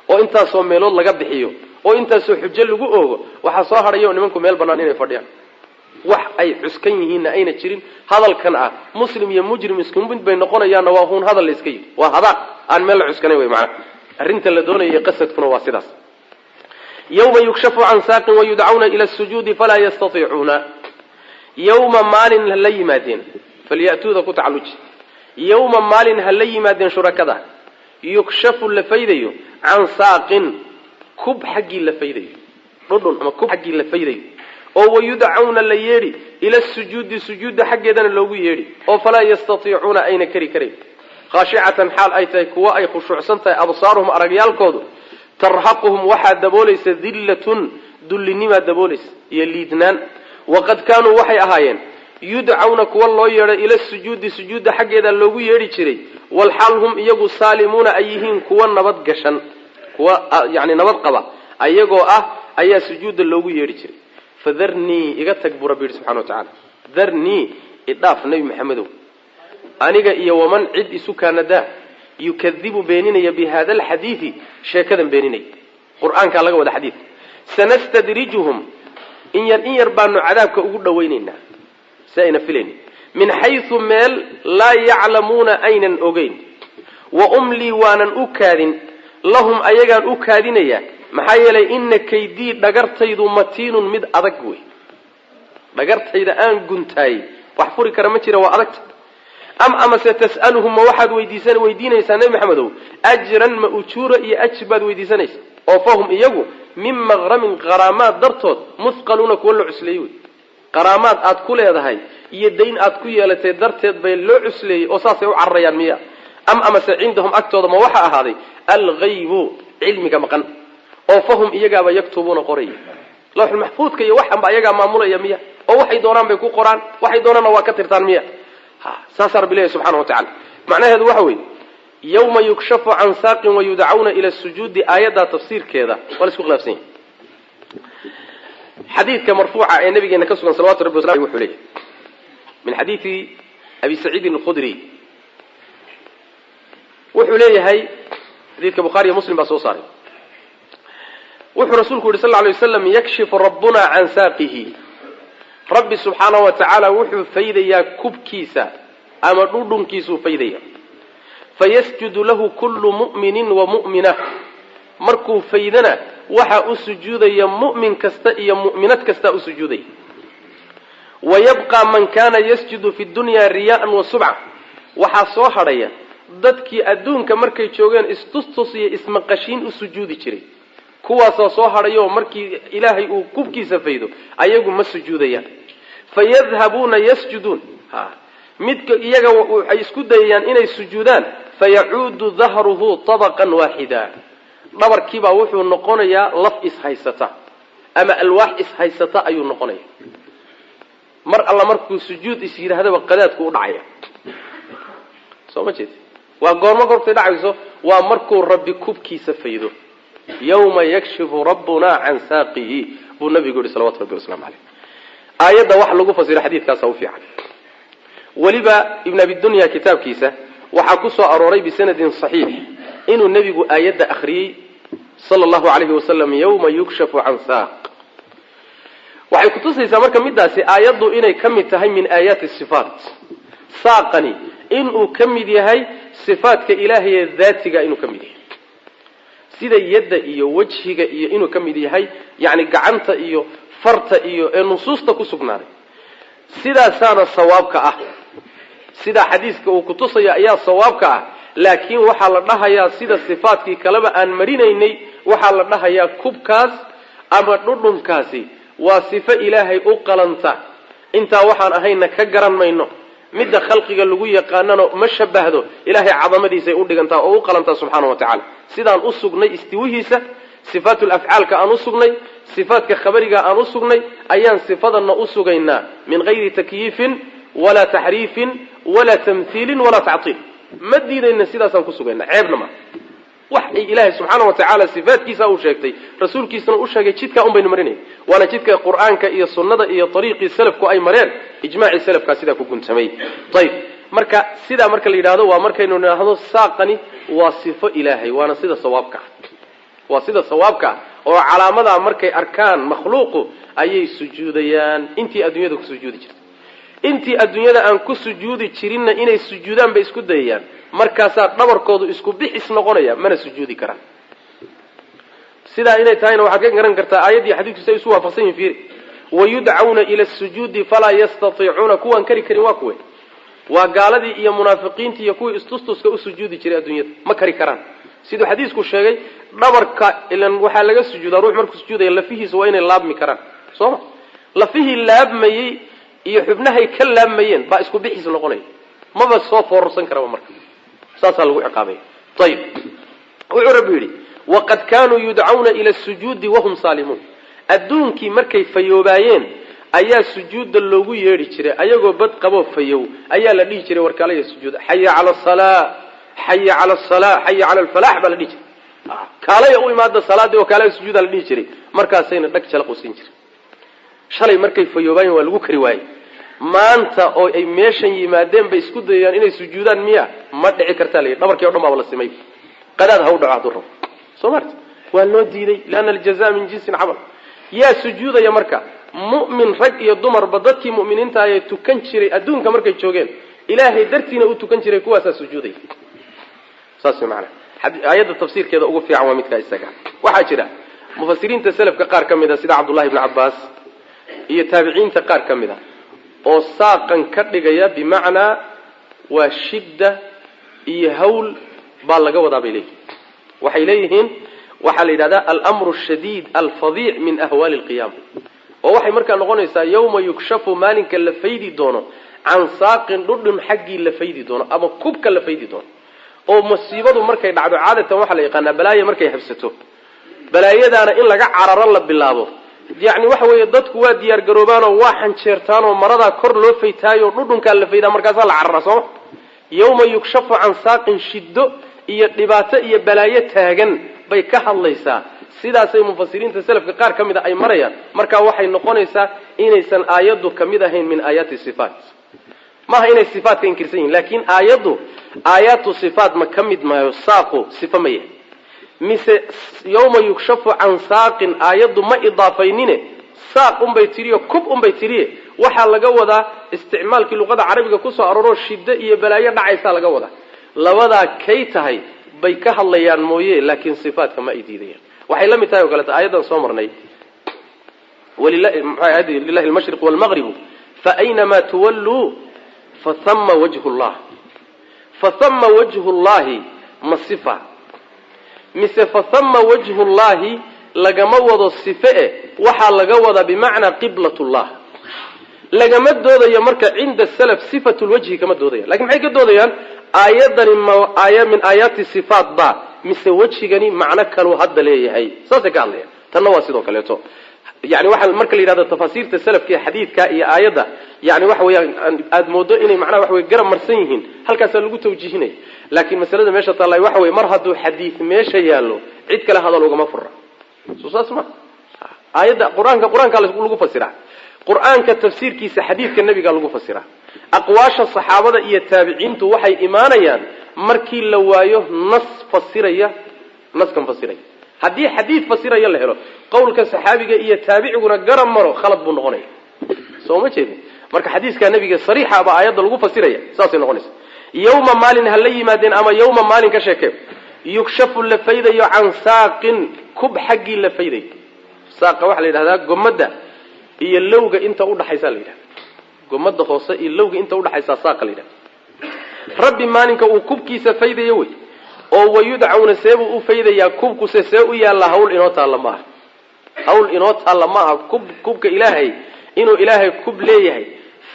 oo intaasoo meelood laga bixiyo oo intaasoo xujo lagu oogo, waxaa soo hadhayo nimanku meel bannaan inay fadhiyaan, wax ay cuskan yihiinna ayna jirin. Hadalkan ah muslim iyo mujrim isku mid bay noqonayaanna waa huun hadal la iska yidhi, waa hadaaq aan meel la cuskanayn wey macana. Arrinta la doonaya qasadkuna waa sidaas. Yawma yukshafu can saaqin wayudcauna ila sujuudi falaa yastaiicuuna. Yawma, maalin ha la yimaadeen, falya'tuuda ku tacalluji. Yawma, maalin ha la yimaadeen shurakada, yukshafu, la faydayo, can saaqin, kub xaggii la faydayo, dhudhun ama kub xaggii la faydayo, oo wayudcawna, la yeedhi, ila sujuudi, sujuudda xaggeedana loogu yeedhi, oo falaa yastatiicuuna, ayna kari karayn. Khaashicatan, xaal ay tahay kuwo ay khushuucsan tahay, absaaruhum, aragyaalkoodu, tarhaquhum, waxaa daboolaysa, dillatun, dullinimaa daboolaysa iyo liidnaan. Waqad kaanuu, waxay ahaayeen, yudcawna, kuwa loo yeedhay, ila sujuudi, sujuudda xaggeeda loogu yeedhi jiray, walxaal hum, iyagu, saalimuuna, ay yihiin kuwa nabad gashan, kuwa yani nabad qaba ayagoo ah ayaa sujuudda loogu yeedhi jiray. Fadarnii, iga tag buu Rabbi yidhi subxana wa tacala. Darnii, idhaaf, Nebi Maxamedow, aniga iyo waman, cid isu kaanadaa, yukadibu, beeninaya, bi hada alxadiidi, sheekadan beeninaya, qur-aankaa laga wada xadiid. Sanastadrijuhum, in yar in yar baanu cadaabka ugu dhawaynaynaa si ayna filaynin, min xaysu, meel, laa yaclamuuna, aynan ogeyn. Wa umlii, waanan u kaadin, lahum, ayagaan u kaadinayaa, maxaa yeelay ina kaydii, dhagartaydu, matiinun, mid adag wey. Dhagartayda aan guntaayey wax furi kara ma jira, waa adagta. Am amase tas'aluhum, ma waxaad weydiisan weydiinaysaa, Nebi Maxamedow, ajran, ma ujuura iyo ajir baad weydiisanaysaa, oo fahum iyagu Min maqramin, qaraamaad dartood, muthqaluuna, kuwa la cusleeyey wey. Qaraamaad aad ku leedahay iyo dayn aad ku yeelatay darteed bay loo cusleeyey oo saasay u cararayaan miya? Am amase cindahum, agtooda ma waxa ahaaday alghaybu, cilmiga maqan, oo fahum, iyagaaba yaktubuuna, qoraya lawxulmaxfuudka iyo waxanba ayagaa maamulaya miya, oo waxay doonaan bay ku qoraan, waxay doonaanna waa ka tirtaan miya? Saasaa rabbi leeyahy subxana wa tacala. Macnaheedu waxa weeye, yawma yukshafu can saaqin wayudcauna ila sujuudi, aayaddaa tafsiirkeeda waa la isku khilaafsan yahay. Xadiidka marfuuca ee nabigeena ka sugan salawatu rabbi waslam wuxuu leeyahy min xadiidi Abi Saciidin Alkhudri, wuxuu leeyahay, xadiidka Bukhaari iyo Muslim baa soo saaray, wuxuu rasuulku yihi sal lla alay waslam: yakshifu rabbuna can saaqihi, Rabbi subxaana wa tacaala wuxuu faydayaa kubkiisa ama dhudhunkiisuu faydaya, fayasjudu lahu kullu mu'minin wa mu'mina. Markuu faydana waxaa u sujuudaya mu'min kasta iyo mu'minad kastaa u sujuudaya. Wayabqa man kana yasjudu fi dunya riyaa'an wa subca, waxaa soo hadhaya dadkii adduunka markay joogeen istustus iyo ismaqashiin u sujuudi jiray. Kuwaasoo soo hadhayo markii Ilaahay uu kubkiisa faydo ayagu ma sujuudayaan. Fayadhabuuna yasjuduun, ha midka iyaga waxay isku dayayaan inay sujuudaan, fayacuudu dahruhu tabaqan waaxida, dhabarkiibaa wuxuu noqonayaa laf ishaysata ama alwaax ishaysata ayuu noqonaya. Mar alla markuu sujuud is yidhaahdaba qadaadku u dhacaya. Soo ma jeed? Waa goormo goortay dhacayso? Waa markuu Rabbi kubkiisa faydo. Yawma yakshifu rabbuna can saaqihi, buu nabigu yihi salawatu rabbi waslamu caleyh. Aayadda waxa lagu fasiro xadiidkaasa u fiican. Weliba Ibn Abi Dunya kitaabkiisa waxaa ku soo arooray bisanadin saxiix inuu nebigu aayadda akhriyey sala allahu alayhi wasalam, yawma yukshafu can saaq. Waxay kutusaysaa marka midaasi aayaddu inay ka mid tahay min aayaati sifaat, saaqani inuu ka mid yahay sifaadka Ilaahay ee daatiga inuu ka mid yahay, sida yadda iyo wejhiga iyo inuu ka mid yahay, yacni gacanta iyo farta iyo ee nusuusta ku sugnaaday. Sidaasaana sawaabka ah, sidaa xadiiska uu kutusaya ayaa sawaabka ah. Laakiin waxaa la dhahayaa, sida sifaadkii kaleba aan marinaynay, waxaa la dhahayaa kubkaas ama dhudhunkaasi waa sifo Ilaahay u qalanta. Intaa waxaan ahayna ka garan mayno. Midda khalqiga lagu yaqaanana ma shabahdo. Ilaahay cadamadiisay u dhigantaa oo u qalantaa subxaana wa tacala. Sidaan u sugnay istiwihiisa, sifaatul afcaalka aan u sugnay, sifaadka khabariga aan u sugnay, ayaan sifadanna u sugaynaa, min gayri takyiifin walaa taxriifin walaa tamhiilin walaa tactiil. Ma diidayna, sidaasaan ku sugayna, ceebna ma wax ay Ilaahay subxaana wa tacaala sifaadkiisa uu sheegtay, rasuulkiisana u sheegay, jidkaa un baynu marinay. Waana jidka Qur-aanka iyo sunnada iyo ariiqii salafku ay mareen, ijmaacii salafkaa sidaa ku guntamay. Ayib, marka sidaa marka la yidhahdo, waa markaynu nidhaahdo saaqani waa sifo Ilaahay, waana sida sawaabka ah, waa sida sawaabka ah oo calaamadaa markay arkaan makhluuqu ayay sujuudayaan. Intii adduunyada ku sujuudi jirtay, intii adduunyada aan ku sujuudi jirinna inay sujuudaan bay isku dayayaan. Markaasaa dhabarkoodu isku bixis noqonaya, mana sujuudi karaan. Sidaa inay tahayna waxaad ka garan kartaa aayaddii xadiidku say isu waafaqsan yihin. Fiiri: wayudcauna ila sujuudi falaa yastatiicuuna. Kuwaan kari karin waa kuwe? Waa gaaladii iyo munaafiqiintii iyo kuwii istustuska u sujuudi jiray adduunyada. Ma kari karaan. Siduu xadiisku sheegay, dhabarka ilan waxaa laga sujuudaa, ruux markuu sujuudaya lafihiisa waa inay laabmi karaan, soo ma? Lafihii laabmayey iyo xubnahay ka laabmayeen baa isku bixis noqonaya, maba soo foorarsan karaba. Marka saasaa lagu ciqaabaya. Ayib, wuxuu Rabbi yidhi: waqad kaanuu yudcauna ila sujuudi wahum saalimuun. Adduunkii markay fayoobaayeen ayaa sujuudda loogu yeedhi jiray, ayagoo bad qaboo fayow ayaa la dhihi jiray: warkaalaya sujuuda, xaya cala asalaa, xaya cala asalaa, xaya cala alfalaax baa la dhihi jiray. Kaalaya u imaada salaadii oo kaalaya sujuuda la dhihi jiray. Markaasayna dhag jalaq u siin jiray. Shalay markay fayoobaayeen waa lagu kari waayey. Maanta oo ay meeshan yimaadeen bay isku dayayaan inay sujuudaan miya? Ma dhici kartaa la yidhi. Dhabarkii o dhan baaba la simay. Qadaad ha u dhaco hadduu rabo, soo marta waa loo diiday, lianna aljaza min jinsi alcamal. Yaa sujuudaya marka? Mu'min rag iyo dumarba, dadkii mu'miniinta ayee tukan jiray adduunka markay joogeen, Ilaahay dartiina u tukan jiray, kuwaasaa sujuudaya. Saas way macanaha. Aayadda tafsiirkeeda ugu fiican waa midkaa isaga. Waxaa jira mufasiriinta selafka qaar ka mid a, sida Cabdullahi ibni Cabbaas iyo taabiciinta qaar ka mid a, oo saaqan ka dhigaya bimacnaa waa shidda iyo hawl baa laga wadaa bay leeyihin. Waxay leeyihiin Waxaa la yidhahdaa almru shadiid alfadiic min ahwaali alqiyaama. Oo waxay markaa noqonaysaa yawma yukshafu, maalinka la faydi doono, can saaqin, dhudhun xaggii la faydi doono ama kubka la faydi doono. Oo musiibadu markay dhacdo, caadatan waxaa la yaqaanaa balaayo markay habsato, balaayadaana in laga cararo la bilaabo. Yacni waxa weeye, dadku waa diyaar garoobaanoo waa xanjeertaanoo maradaa kor loo faytaayo, dhudhunkaa la faydaa, markaasaa la cararaa, sooma? Yawma yukshafu can saaqin, shiddo iyo dhibaato iyo balaayo taagan bay ka hadlaysaa. Sidaasay mufasiriinta selafka qaar ka mid a ay marayaan. Marka waxay noqonaysaa inaysan aayaddu kamid ahayn min aayaati sifaat. Maaha inay sifaatka inkirsan yihin, laakiin aayaddu aayaatu sifaat ma ka mid maayo. Saaqu sifa ma yahay mise? Yawma yukshafu can saaqin aayaddu ma idaafaynine, saaq unbay tiriyo, kub unbay tiriye. Waxaa laga wadaa isticmaalkii luqada carabiga kusoo arooroo shiddo iyo balaayo dhacaysaa laga wadaa. Labadaa kay tahay bay ka hadlayaan mooye, laakiin sifaatka ma ay diidayaan. Waxay la mid tahay o kaleeto aayaddan soo marnay, lilahi almashriq walmaqribu fa aynamaa tuwalluu fathama wajhu llah. Fathama wajhu llahi ma sifa mise? Fathama wajhu llahi lagama wado sife e, waxaa laga wadaa bimacnaa qiblat llah. Lagama doodayo marka cinda salaf sifatu lwajhi kama doodaya, lakin maxay ka doodayaan? Aayadani ma aaya min aayaati sifaat ba mise wejigani macno kaluu hadda leeyahay? Saasay ka hadlayaan. Tanna waa sidoo kaleeto. Yani waxaa marka la yidhahdo tafaasiirta salafka iyo xadiidka iyo aayadda, yani waxa weeyaan aada moodo inay macnaha waxa wey garab marsan yihiin, halkaasaa lagu tawjiihinaya. Laakiin masalada meesha taallay waxa weye, mar hadduu xadiid meesha yaallo, cid kale hadal ugama fura. Soo saas ma? Aayadda qur-aanka, qur-aankaa lagu fasiraa. Qur-aanka tafsiirkiisa xadiidka nebiga lagu fasiraa. Aqwaasha saxaabada iyo taabiciintu waxay imaanayaan markii la waayo nas fasiraya, naskan fasiraya. Haddii xadiid fasiraya la helo, qowlka saxaabiga iyo taabiciguna garab maro, khalad buu noqonaya. Soo ma jeedin? Marka xadiiskaa nabiga sariixa baa aayadda lagu fasiraya, saasay noqonaysa. Yawma maalin ha la yimaadeen ama yawma maalin ka sheekee, yukshafu la faydayo, can saaqin, kub xaggii la faydayo. Saaqa waxaa la yidhahdaa gomadda iyo lowga inta udhaxaysaa la yidhahda, gomada hoose iyo lowga inta udhaxaysaa saaqa la yidhahda. Rabbi maalinka uu kubkiisa faydayo wey. Oo wayudcawna, seebuu u faydayaa kubkuse? See u yaallaa? Hawl inoo taalla ma aha, hawl inoo taalla ma aha. Kub, kubka ilaahay, inuu ilaahay kub leeyahay,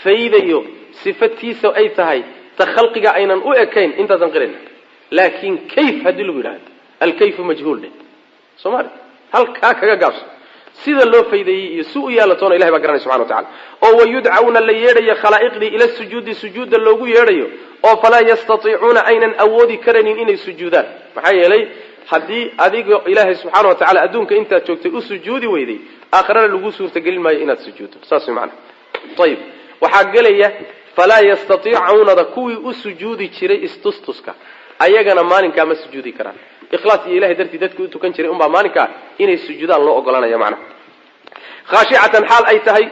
faydayo, sifatiisa ay tahay, ta khalqiga aynan u ekayn, intaasaan qirayna. Laakiin kayf haddii lagu yidhahdo, alkayfu majhuul dheh. Soo maali, halkaa kaga gaabso. Sida loo faydeeyey iyo si u yaalatoona ilahay baa garanay subxana wa tacala. Oo wayudcawna, la yeedhayo khalaa'iqdii, ila sujuudi, sujuudda loogu yeedhayo, oo falaa yastatiicuuna, aynan awoodi karaynin inay sujuudaan. Maxaa yeelay, haddii adiga ilaahay subxaana wa tacala adduunka intaad joogtay u sujuudi weyday, aakhirana lagu suurtagelin maayo inaad sujuuddo. Saas way macana. Ayib, waxaa gelaya falaa yastatiicuunada kuwii u sujuudi jiray istustuska, ayagana maalinkaa ma sujuudi karaan. Ikhlaas iyo ilahay dartii dadkii u tukan jiray unbaa maalinkaa inay sujuudaan loo ogolanaya macnaha. Khaashicatan xaal ay tahay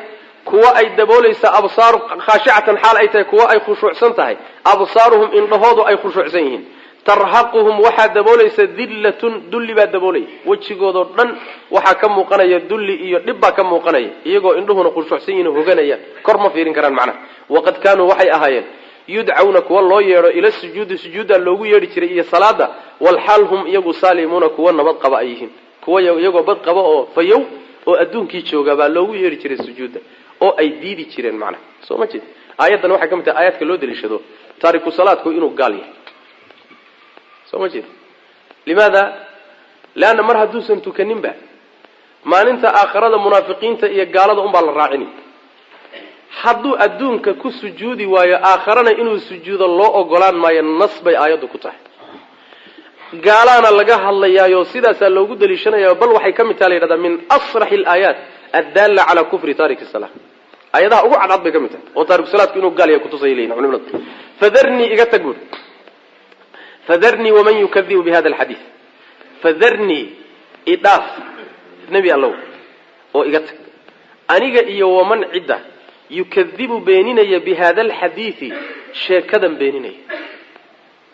kuwa ay daboolaysa absaaru, khaashicatan xaal ay tahay kuwa ay khushuucsan tahay, absaaruhum, indhahoodu ay khushuucsan yihiin. Tarhaquhum, waxaa daboolaysa, dillatun, dulli baa daboolaya. Wejigoodoo dhan waxaa ka muuqanaya dulli iyo dhib baa ka muuqanaya, iyagoo indhuhuna khushuucsan yihin, hoganayaan, kor ma fiirin karaan macnaha. Waqad kaanuu, waxay ahaayeen, yudcawna, kuwa loo yeedho, ila sujuudi, sujuudda loogu yeedhi jiray iyo salaada, walxaal hum, iyagu, saalimuuna, kuwa nabad qaba ay yihiin. Kuwa iyagoo bad qaba oo fayow oo adduunkii jooga baa loogu yeedhi jiray sujuudda, oo ay diidi jireen macnaha. Soo ma jeed? Aayaddan waxay ka mid tahay aayaadka loo daliishado taariku salaadku inuu gaal yahay. Soo ma jeed? Limaada? Leanna mar hadduusan tukaninba, maalinta aakharada munaafiqiinta iyo gaalada unbaa la raacinay. Hadduu adduunka ku sujuudi waayo, aakharana inuu sujuudo loo ogolaan maayo. Nas bay aayaddu ku tahay. Gaalaana laga hadlayaayo, sidaasaa loogu daliishanaya. Bal waxay ka mid taha la yidhahdaa min asraxi alaayaat addaalla calaa kufri taariki salaa. Aayadaha ugu cadcad bay ka mid tahay oo taariku salaadku inuu gaal yahay kutusaya leyihin culimadu. Fadarnii, iga tag buuri, fadarnii waman yukadibu bi hada alxadiid. Fadarnii, idhaaf nebi allow oo iga tag aniga iyo waman cidda yukadibu beeninaya, bi hada alxadiidi, sheekadan beeninaya.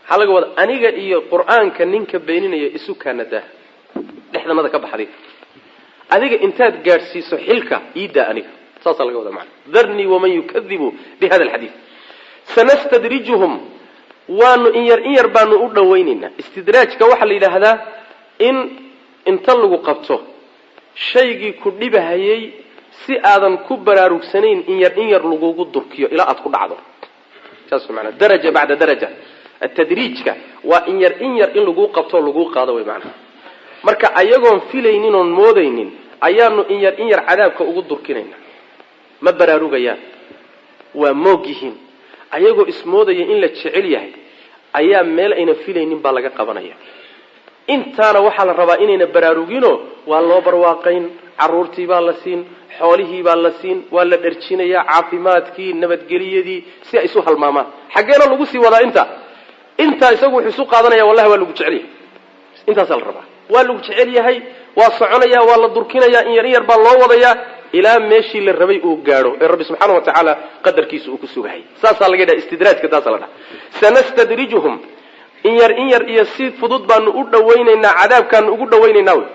Maxaa laga wada? Aniga iyo qur-aanka ninka beeninaya isu kaanadaa, dhexdanada ka baxday. Adiga intaad gaadhsiiso xilka iidaa aniga, saasaa laga wada macana. Darnii waman yukadibu bi hada alxadiid. Sanastadrijuhum, waanu in yar in yar baanu u dhawaynaynaa. Istidraajka waxaa la yidhaahdaa in Inta lagu qabto shaygii ku dhibahayey si aadan ku baraarugsanayn in yar in yar lagugu durkiyo ilaa aad ku dhacdo. Saas maanaa daraja bacda daraja, atadriijka waa in yar in yar in laguu qabto oo laguu qaado wey macnaha. Marka ayagoon filaynin oon moodaynin ayaanu in yar in yar cadaabka ugu durkinayna. Ma baraarugayaan, waa moog yihiin. Ayagoo ismoodaya in la jecel yahay ayaa meel ayna filaynin baa laga qabanaya. Intaana waxaa la rabaa inayna baraaruginoo waa loo barwaaqayn, caruurtii baa la siin, xoolihii baa la siin, waa la dharjinayaa, caafimaadkii, nabadgeliyadii, si ay isu halmaamaan. Xaggeena lagu sii wadaa inta intaa isagu wuxuu isu qaadanaya wallahi waa lagu jecel yahay. Intaasaa la rabaa, waa lagu jecel yahay, waa soconaya, waa la durkinaya, in yar in yar baa loo wadayaa ilaa meeshii la rabay uu gaadho ee Rabbi subxaana wa tacaala qadarkiisa uu ku sugahayy. Saasaa laga dhaha istidraajka, taasa la dhaha. Sanastadrijuhum, in yar in yar iyo si fudud baanu u dhawaynaynaa, cadaabkaanu ugu dhawaynaynaa wey,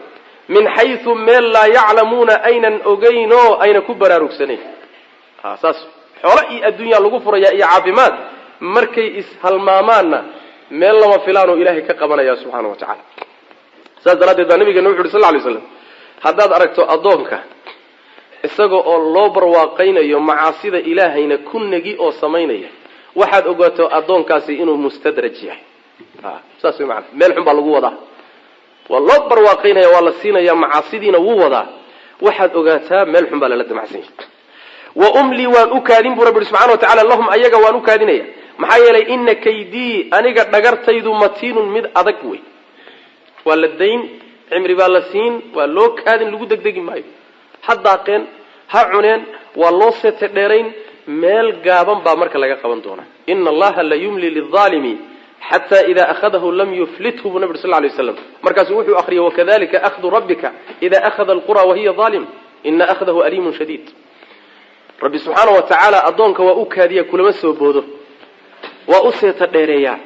min xayu meel laa yaclamuuna aynan ogeynoo ayna ku baraarugsanayn. Saas xoolo iyo adduunyaa lagu furaya iyo caafimaad, markay ishalmaamaanna meel lama filaanoo Ilaahay ka qabanaya subxaana wa tacala. Saas daraaddeed baa nabigeena wuxu uhi sal ly slam, haddaad aragto addoonka isaga oo loo barwaaqaynayo macaasida Ilaahayna ku negi oo samaynaya, waxaad ogaato addoonkaasi inuu mustadraj yahay. Saas way macanaa, meel xun baa lagu wadaa. Waa loo barwaaqaynaya, waa la siinaya, macaasidiina wuu wadaa. Waxaad ogaataa meel xun baa lala damacsan yahay. Wa umlii, waan u kaadin buu Rabbi subxana wa tacala, lahum ayaga waan u kaadinaya. Maxaa yeelay ina kaydii, aniga dhagartaydu, matiinun mid adag wey. Waa la dayn, cimri baa la siin, waa loo kaadin, lagu degdegi maayo. Ha daaqeen, ha cuneen, waa loo seete dheerayn, meel gaaban baa marka laga qaban doonaa. Ina Allaha la yumli lilaalimi xata ida akhadahu lam yuflithu, buu nabi uri sal lay slam. Markaasuu wuxuu akriyay, wakadalika akhdu rabbika ida akhada alqura wahiya aalim ina akhdahu aliimun shadiid. Rabbi subxaana wa tacaala addoonka waa u kaadiya, kulama soo boodo, waa u seeta dheereeyaa,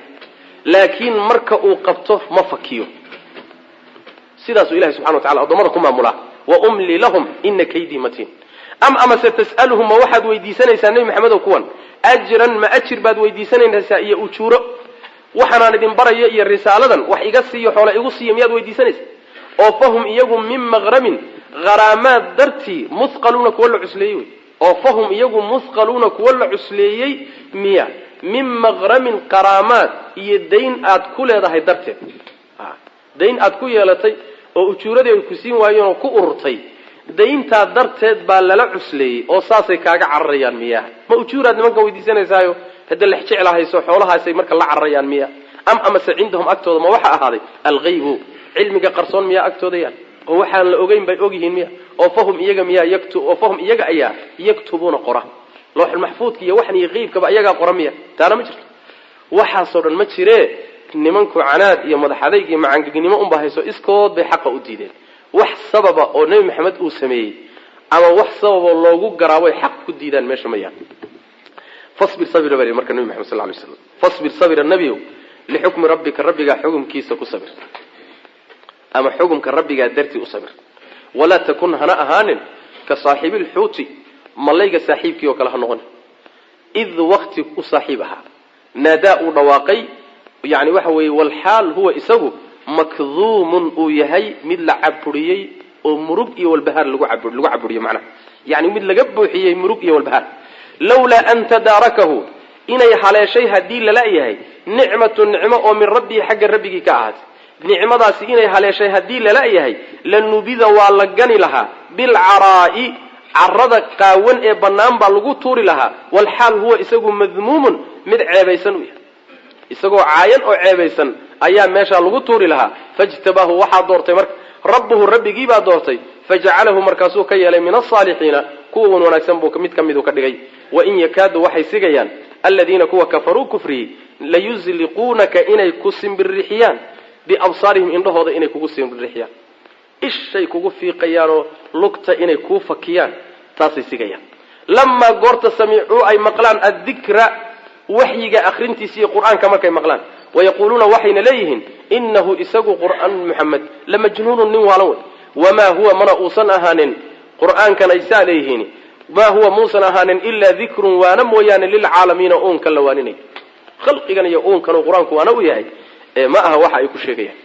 laakiin marka uu qabto ma fakiyo. Sidaasuu Ilahay subxana wa tacala addoomada ku maamulaa. Wa umli lahum ina kaydii matiin. Am amase tas'aluhum, ma waxaad weydiisanaysaa, Nebi Maxamedow, kuwan ajran, ma ajir baad weydiisanaysaa iyo ujuuro? Waxaanaan idin barayo iyo risaaladan wax iga siiyo, xoole igu siiyo, miyaad weydiisanaysaa? Oo fahum iyagu min maqramin, kharaamaad dartii, muthqaluuna, kuwa la cusleeyey wey. Oo fahum iyagu muthqaluuna, kuwa la cusleeyey miya, min maqramin, qaraamaad iyo dayn aad ku leedahay darteed, dayn aad ku yeelatay oo ujuuradii ay ku siin waayeen oo ku ururtay, dayntaa darteed baa lala cusleeyey oo saasay kaaga cararayaan miya? Ma ujuuraad nimankan weydiisanaysaayo hadda lex jeclahayso xoolahaasay marka la cararayaan miya? Am amase cindahum, agtooda ma waxa ahaaday alghaybu, cilmiga qarsoon miyaa agtooda yaal, oo waxaan la ogeyn bay ogyihiin miya? Oo fahum iyaga miyaa yaktu, oo fahum iyaga ayaa yaktubuuna qora looxulmaxfuudka iyo waxan iyo qeybkaba iyagaa qora miya? Taana ma jirto. Waxaasoo dhan ma jiree, nimanku canaad iyo madaxadayg iyo macangegnimo unbaa hayso, iskood bay xaqa u diideen. Wax sababa oo Nebi Maxamed uu sameeyey ama wax sababoo loogu garaabay xaq ku diidaan meesha ma yaal. Fasbir, sabira baa marka Nebi Maxamed sal lay slam. Fasbir, sabira nebiyow, lixukmi rabbika, rabbigaa xukumkiisa ku sabir, ama xukumka rabbigaa dartii u sabir. Walaa takun, hana ahaanin, ka saaxiibilxuuti, malayga saaxiibkii oo kale ha noqonin, id wakti u saaxiib ahaa naadaa, uu dhawaaqay, yani waxa weeye walxaal huwa isagu makduumun, uu yahay mid la caburiyey oo murug iyo walbahaar lagu lagu caburiyo, macnaha yani mid laga buuxiyey murug iyo walbahaar. Lawlaa an tadaarakahu, inay haleeshay haddii lala yahay, nicmatu, nicmo oo min rabbihi, xagga rabbigii ka ahaatay, nicmadaasi inay haleeshay haddii lala yahay, lanubida, waa la gani lahaa, bilcaraa'i, carada qaawan ee bannaan baa lagu tuuri lahaa, walxaal huwa isagu madmuumun, mid ceebaysan u yahay. Isagoo caayan oo ceebaysan ayaa meeshaa lagu tuuri lahaa. Fajtabaahu, waxaa doortay marka, rabbuhu, rabbigii baa doortay, fajacalahu, markaasuu ka yeelay, min asaalixiina, kuwa wan wanaagsan buu mid ka miduu ka dhigay. Wain yakaadu, waxay sigayaan, aladiina, kuwa kafaruu, kufriyey, layusliquunaka, inay ku simbirixiyaan, biabsaarihim, indhahooda inay kugu simbirixiyaan, ishay kugu fiiqayaanoo lugta inay kuu fakiyaan, taasay sigayaan. Lamaa goorta samicuu, ay maqlaan, addikra, waxyiga akrintiisa iyo Qur-aanka markay maqlaan, wayaquuluuna, waxayna leeyihiin, inahu isagu Qur'aan Muxamed lamajnuunun, nin waalan wey. Wamaa huwa, mana uusan ahaanin Qur-aankan ay saa leeyihiin, maa huwa, muusan ahaanin, ilaa dikrun, waana mooyaane, lilcaalamiina, uunkan la waaninayo, khalqigan iyo uunkan uu Qur-aanku waana u yahay, ee ma aha waxa ay ku sheegayaan.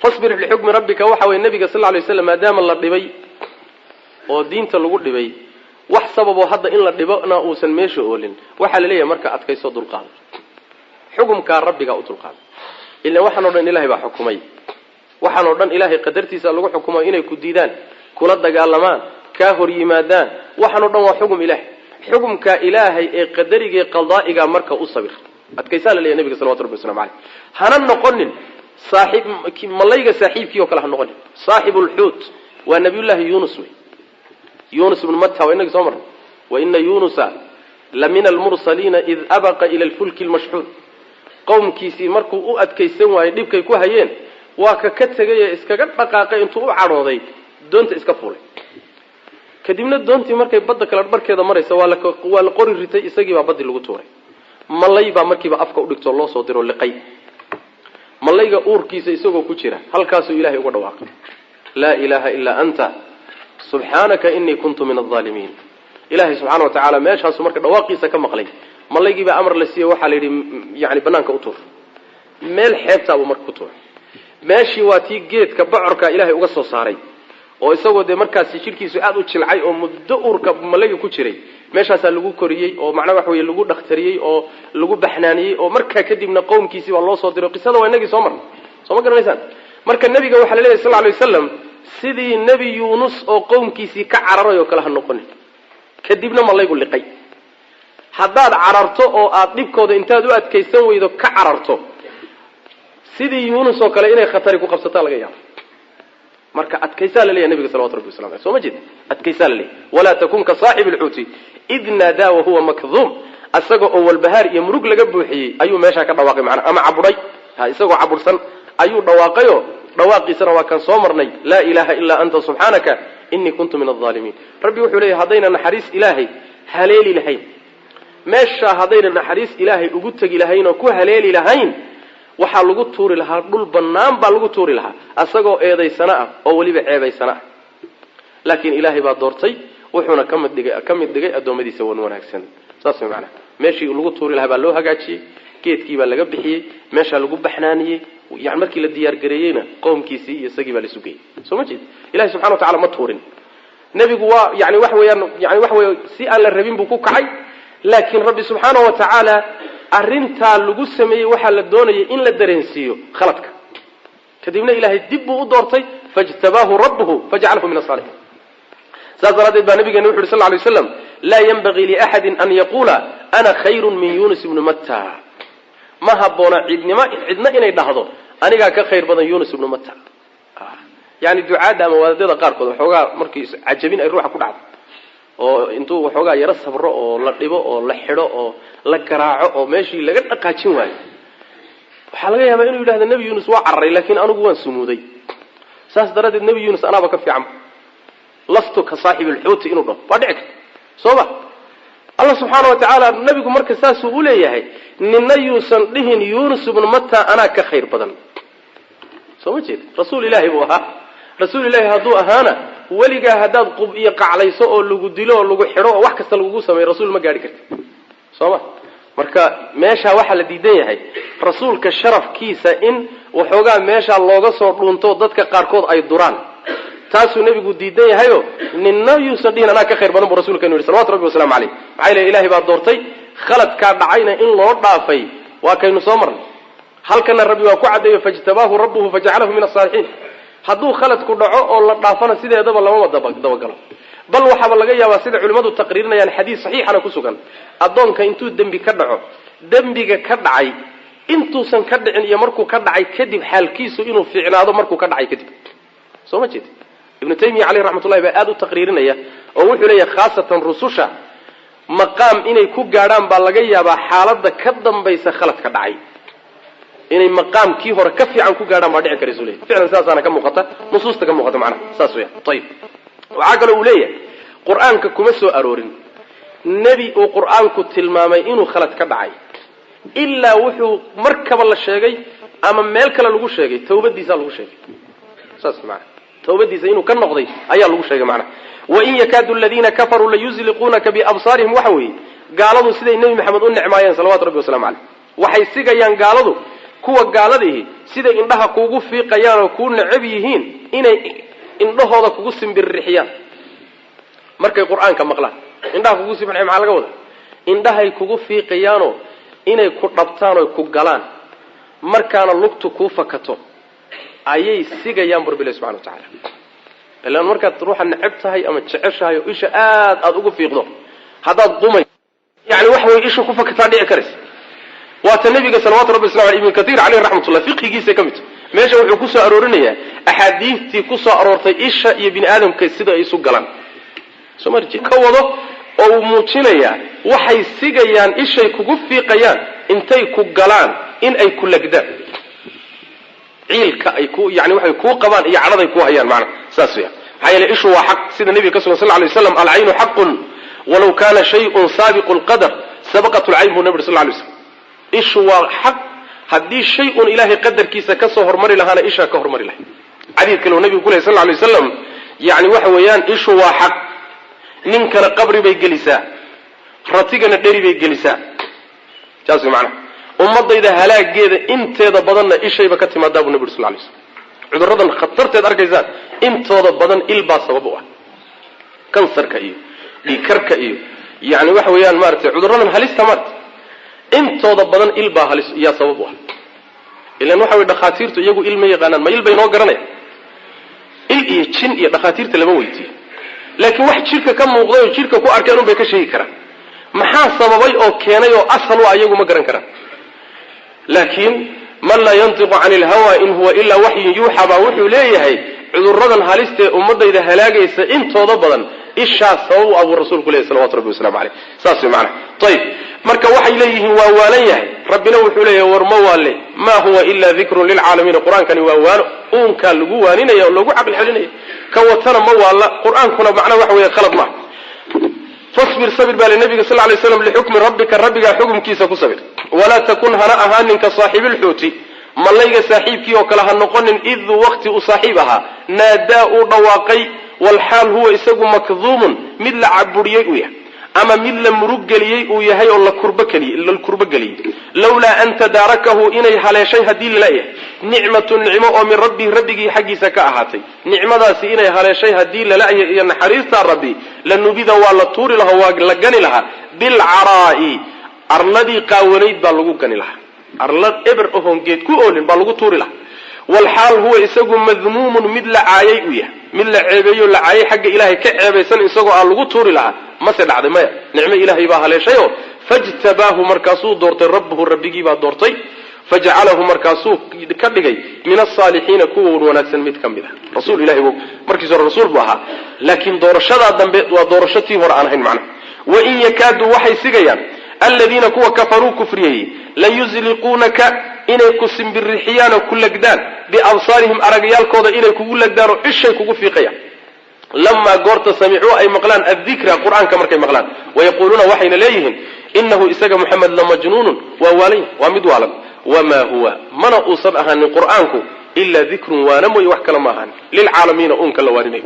Fasbir lixukmi rabbika waxa weye nabiga sal lla lay slam maadaama la dhibay oo diinta lagu dhibay, wax sababoo hadda in la dhibona uusan meesha oolin, waxaa la leeyahay marka adkayso, dulqaada, xukumkaa rabbigaa u dulqaada. Ilan waxaan o dhan ilahay baa xukumay, waxaan oo dhan ilaahay qadartiisa lagu xukumo. Inay ku diidaan, kula dagaalamaan, kaa hor yimaadaan, waxaan o dhan waa xugum ilahay. Xukumkaa ilaahay ee qadarigae qadaa'iga marka u sabir, adkaysaa la leeyahy nabiga salawatu rabbi waslamu caleyh. Hana noqonin saaxiib malayga saaxiibkii oo kale ha noqonin. Saaxibulxuut waa nabiyullaahi Yunus wey, Yunus ibnu Matta, waa inagii soo marnay: "Waina Yunusa la min almursaliina id abaqa ila alfulki lmashxuun." Qowmkiisii markuu u adkaysan waayey dhibkay ku hayeen, waa ka ka tegay ee iskaga dhaqaaqay intuu u cadhooday, doonta iska fuulay. Kadibna doontii markay badda kale barkeeda maraysa waa la qori ritay, isagii baa baddii lagu tuuray. Malay baa markiiba afka udhigtoo loo soo diro, liqay. Malayga uurkiisa isagoo ku jira halkaasuu ilahay uga dhawaaqay: "Laa ilaaha ilaa anta, subxaanaka, inii kuntu min alaalimiin." Ilahay subxaana wa tacaala meeshaasuu marka dhawaaqiisa ka maqlay. Malaygii baa amar la siiyey, waxaa la yidhi yani banaanka u tuur, meel xeebtaabuu marka ku tuuray. Meeshii waa tii geedka bocorka ilaahay uga soo saaray, oo isagoo dee markaasi jidhkiisu aada u jilcay oo muddo uurka malayga ku jiray, meeshaasaa lagu koriyey oo macnaha waxa weye lagu dhakhtariyey oo lagu baxnaaniyey, oo markaa kadibna qowmkiisii baa loo soo diray. Qisada waa inagii soo marnay, soo ma garanaysaan? Marka nebiga waxaa la leeyahy sal lla lay wasalam, sidii Nebi Yuunus oo qowmkiisii ka cararay oo kale ha noqonin, kadibna malaygu liqay. Haddaad cararto oo aad dhibkooda intaad u adkaysan weydo ka cararto, sidii Yuunus oo kale inay khatari ku qabsataa laga yaabo. Marka adkaysaa la leeyahy nabiga salawatu rabbi wasalam aleyh. Soo ma jeed? Adkaysaa la leeyahy. "Walaa takun ka saaxibi alxuuti id naadaa wahuwa makduum." Isaga oo walbahaar iyo murug laga buuxiyey ayuu meeshaa ka dhawaaqay, macnaa ama caburay ha, isagoo cabursan ayuu dhawaaqayo. Dhawaaqiisana waa kan soo marnay: "Laa ilaaha ilaa anta, subxaanaka, inii kuntu min alaalimiin." Rabbi wuxuu leeyahy, haddayna naxariis ilaahay haleeli lahayn meeshaa, haddayna naxariis ilaahay ugu tegi lahayn oo ku haleeli lahayn, waxaa lagu tuuri lahaa dhul bannaan baa lagu tuuri lahaa, asagoo eedaysana ah oo weliba ceebaysana ah. Laakiin ilaahay baa doortay, wuxuuna kamid dhigay ka mid dhigay addoommadiisa wan wanaagsan. Saas way macanaha. Meeshii lagu tuuri lahaa baa loo hagaajiyey, geedkii baa laga bixiyey, meeshaa lagu baxnaaniyey. Yani markii la diyaargareeyeyna qowmkiisii iyo isagii baa laisu geeyey. Soo ma jeed? Ilahi subxana wa tacala ma tuurin nebigu. Waa yani waxa weeyaan, yani waxa weeye si aan la rabin buu ku kacay, laakiin Rabbi subxaana wa tacaala arrintaa lagu sameeyey waxaa la doonayay in la dareensiiyo khaladka. Kadibna ilaahay dib buu u doortay: "Fajtabaahu rabbuhu fajacalahu min asaalixiin." Saas daraaddeed baa nabigeena wuxu yuri sal lay slam: "Laa yanbagii liaxadin an yaquula ana khayrun min Yunus ibni Matta." Ma habboona cidnimo cidna inay dhahdo anigaa ka khayr badan Yunus ibnu Matta. Yani ducaadda ama wadaadada qaarkood waxoogaa markii cajabin ay ruuxa ku dhacdo oo intuu waxoogaa yaro sabro oo la dhibo oo la xidho oo la garaaco oo meeshii laga dhaqaajin waayo, waxaa laga yaabaa inuu yidhahdo: "Nebi Yunus waa cararay, laakiin anigu waan sumuuday, saas daraaddeed Nebi Yunus anaaba ka fiican." "Lastu ka saaxibi alxuuti" inuu dhaho waa dhici karta, soo ma? Allah subxaana wa tacaala nabigu marka saasuu u leeyahay, nina yuusan dhihin Yunus ibnu Matta anaa ka khayr badan. Soo ma jeed? Rasuul ilaahi buu ahaa. Rasuul ilaahi hadduu ahaana, weligaa haddaad qub iyo qaclayso oo lagu dilo oo lagu xidho oo wax kasta lagugu sameeyo, rasuul ma gaadhi karti, soo ma? Marka meeshaa waxaa la diidan yahay rasuulka sharafkiisa in waxoogaa meeshaa looga soo dhuunto, dadka qaarkood ay duraan. Taasuu nebigu diidan yahayo, ninna yuusan dhihin anaa ka khayr badan buu rasulkeenu yidhi salawatu rabbi wasalamu caleyh. Maxaa yele, ilahay baa doortay, khaladkaa dhacayna in loo dhaafay waa kaynu soo marnay. Halkana Rabbi waa ku caddeeyo: "Fajtabaahu rabbuhu fajacalahu min asaalixiin." Hadduu khaladku dhaco oo la dhaafana, sideedaba lamama dabagalo. Bal waxaaba laga yaabaa, sida culimmadu taqriirinayaan, xadiis saxiixana ku sugan, addoonka intuu dembi ka dhaco, dembiga ka dhacay intuusan ka dhicin iyo markuu ka dhacay kadib xaalkiisu inuu fiicnaado markuu ka dhacay kadib. Soo ma jeed? Ibnu Taymiya caleyh raxmatullahi baa aada u taqriirinaya oo wuxuu leeyahay, khaasatan rususha maqaam inay ku gaadhaan baa laga yaabaa xaaladda ka dambaysa khaladka dhacay, inay maqaamkii hore ka fiican ku gaadhaan baa dhici karaysu leeyahy. Ficlan sidaasaana ka muuqata nusuusta ka muuqata macnaha, saas weya. Ayib, waxaa kaloo uu leeyahay, Qur-aanka kuma soo aroorin nebi uu Qur-aanku tilmaamay inuu khalad ka dhacay, ilaa wuxuu markaba la sheegay ama meel kale lagu sheegay tawbadiisaa lagu sheegay. Saas maana, tawbadiisa inuu ka noqday ayaa lagu sheegay macnaha. "Wain yakaadu aladiina kafaruu layuzliquunaka biabsaarihim." Waxa weeye gaaladu siday Nebi Maxamed u nicmaayeen salawatu rabbi wasalamu caleyh, waxay sigayaan gaaladu Kuwa gaaladiihi siday indhaha kuugu fiiqayaan oo kuu necab yihiin inay indhahooda kugu simbirrixiyaan markay qur-aanka maqlaan. Indhaha kugu simbirrixiyan maxaa laga wadaa? Indhahay kugu fiiqayaanoo inay ku dhabtaan oo ku galaan, markaana lugtu kuu fakato ayay sigayaan bu rabbi subxana wa tacaala. Ilaan markaad ruuxa necab tahay ama jeceshahay oo isha aad aada ugu fiiqdo, haddaad qumay yani waxa way ishu ku fakataa dhici karaysa. Waata nabiga salawatu rabbi waslam aley, Ibn Kaiir caleyh raxmatullah fiqhigiisa ka mid ta meesha wuxuu kusoo aroorinayaa axaadiistii kusoo aroortay isha iyo bini aadamka sida ay isu galaan. Soo marje ka wado oo uu muujinayaa waxay sigayaan ishay kugu fiiqayaan intay ku galaan in ay ku lagdaan, ciilka ay ku yani waxay kuu qabaan iyo cadhaday ku hayaan, macana saas weya. Maxaa yeele ishu waa xaq, sida nabiga ka sugan sal lay waslam, alcaynu xaqun walaw kana shayun saabiqu lqadar sabaqat lcayn buu nabi uri sal lay slam. Ishu waa xaq, haddii shay un ilaahay qadarkiisa kasoo hormari lahaana ishaa ka hormari lahay. Xadiid kale uu nabigu ku ley sal lay waslam, yani waxa weeyaan ishu waa xaq, ninkana qabri bay gelisaa, ratigana dheri bay gelisaa. Saas way macanaha. Ummadayda halaageeda inteeda badanna ishayba ka timaadaa buu nabi uri sal lay slam. Cudurradan khatarteed arkaysaan intooda badan il baa sabab u ah, kansarka iyo dhiigkarka iyo yani waxa weeyaan maaratay cudurradan halista maarata intooda badan il baa halis yaa sabab u ah. Ilan waxa wey dhakhaatiirtu iyagu il ma yaqaanaan, ma il bay noo garanayaan? Il iyo jin iyo dhakhaatiirta lama weydiiyo, laakiin wax jidhka ka muuqday oo jidhka ku arkeen un bay ka sheegi karaan. Maxaa sababay oo keenay oo asal u ah iyagu ma garan karaan. Laakiin man laa yantiqu cani ilhawa in huwa ilaa waxyun yuuxa baa wuxuu leeyahay cudurradan halistee ummadayda halaagaysa intooda badan ishaa sabab u abuu rasuulku leeyahy salawatu rabbi waslamu caleyh. Saas way macanaha. Ayib, marka waxay leeyihiin waa waalan yahay. Rabbina wuxuu leeyahay war ma waalle, maa huwa ilaa dikrun lilcaalamiina. Qur-aankani waa waano, uunkaa lagu waaninaya oo lagu caqli celinaya, ka watana ma waalla. Qur-aankuna macnaha waxa weeye khalad maaha. Fasbir, sabir baa li nabiga sal lay slam, lixukmi rabbika, rabbigaa xukumkiisa ku sabir. Walaa takun, hana ahaanin ka saaxiibilxuuti, mallayga saaxiibkii oo kale ha noqonin, id waqti uu saaxiib ahaa naadaa uu dhawaaqay, walxaal huwa isagu makduumun mid la caburiyey uu yahay ama mid la muruggeliyey uu yahay oo la kurbogeliyey. Lawlaa an tadaarakahu, inay haleeshay haddii lalayahay, nicmatun nicmo oo min rabbihi, rabbigii xaggiisa ka ahaatay, nicmadaasi inay haleeshay haddii lala'yahay iyo naxariistaa rabbi, la nubida, waa la tuuri lahaa, waa la gani lahaa, bilcaraa'i, arladii qaawanayd baa lagu gani lahaa, arla eber ohoon geed ku oolin baa lagu tuuri lahaa. Walxaal huwa isagu madmuumun mid la caayay uu yahay, mid la ceebeeyo, la caayay, xagga ilaahay ka ceebaysan isagoo aan lagu tuuri lahaa. Mase dhacday? Maya, nicmo ilaahay baa haleeshayoo fajtabaahu, markaasuu doortay, rabbuhu, rabbigii baa doortay, fajacalahu, markaasuu ka dhigay, min asaalixiina, kuwa wanaagsan mid ka mid ah. Rasuul ilahay markiis hore rasuul buu ahaa, laakiin doorashadaa dambe waa doorasho tii hore aan ahayn macnaha. Wain yakaaduu, waxay sigayaan, aladiina kuwa kafaruu kufriyey, layusliquunaka, inay ku simbirixiyaan oo ku lagdaan, biabsaarihim, aragyaalkooda inay kugu lagdaan oo ishay kugu fiiqayaan, lamaa goorta samicuu ay maqlaan addikra, qur-aanka markay maqlaan. Wayaquuluuna, waxayna leeyihiin, inahu isaga Muxamed lamajnuunun, waa waalan, waa mid waalan. Wamaa huwa, mana uusan ahaanin qur-aanku, ilaa dikrun, waana mooye wax kale ma ahaanin, lilcaalamiina, uunka la waaninayo.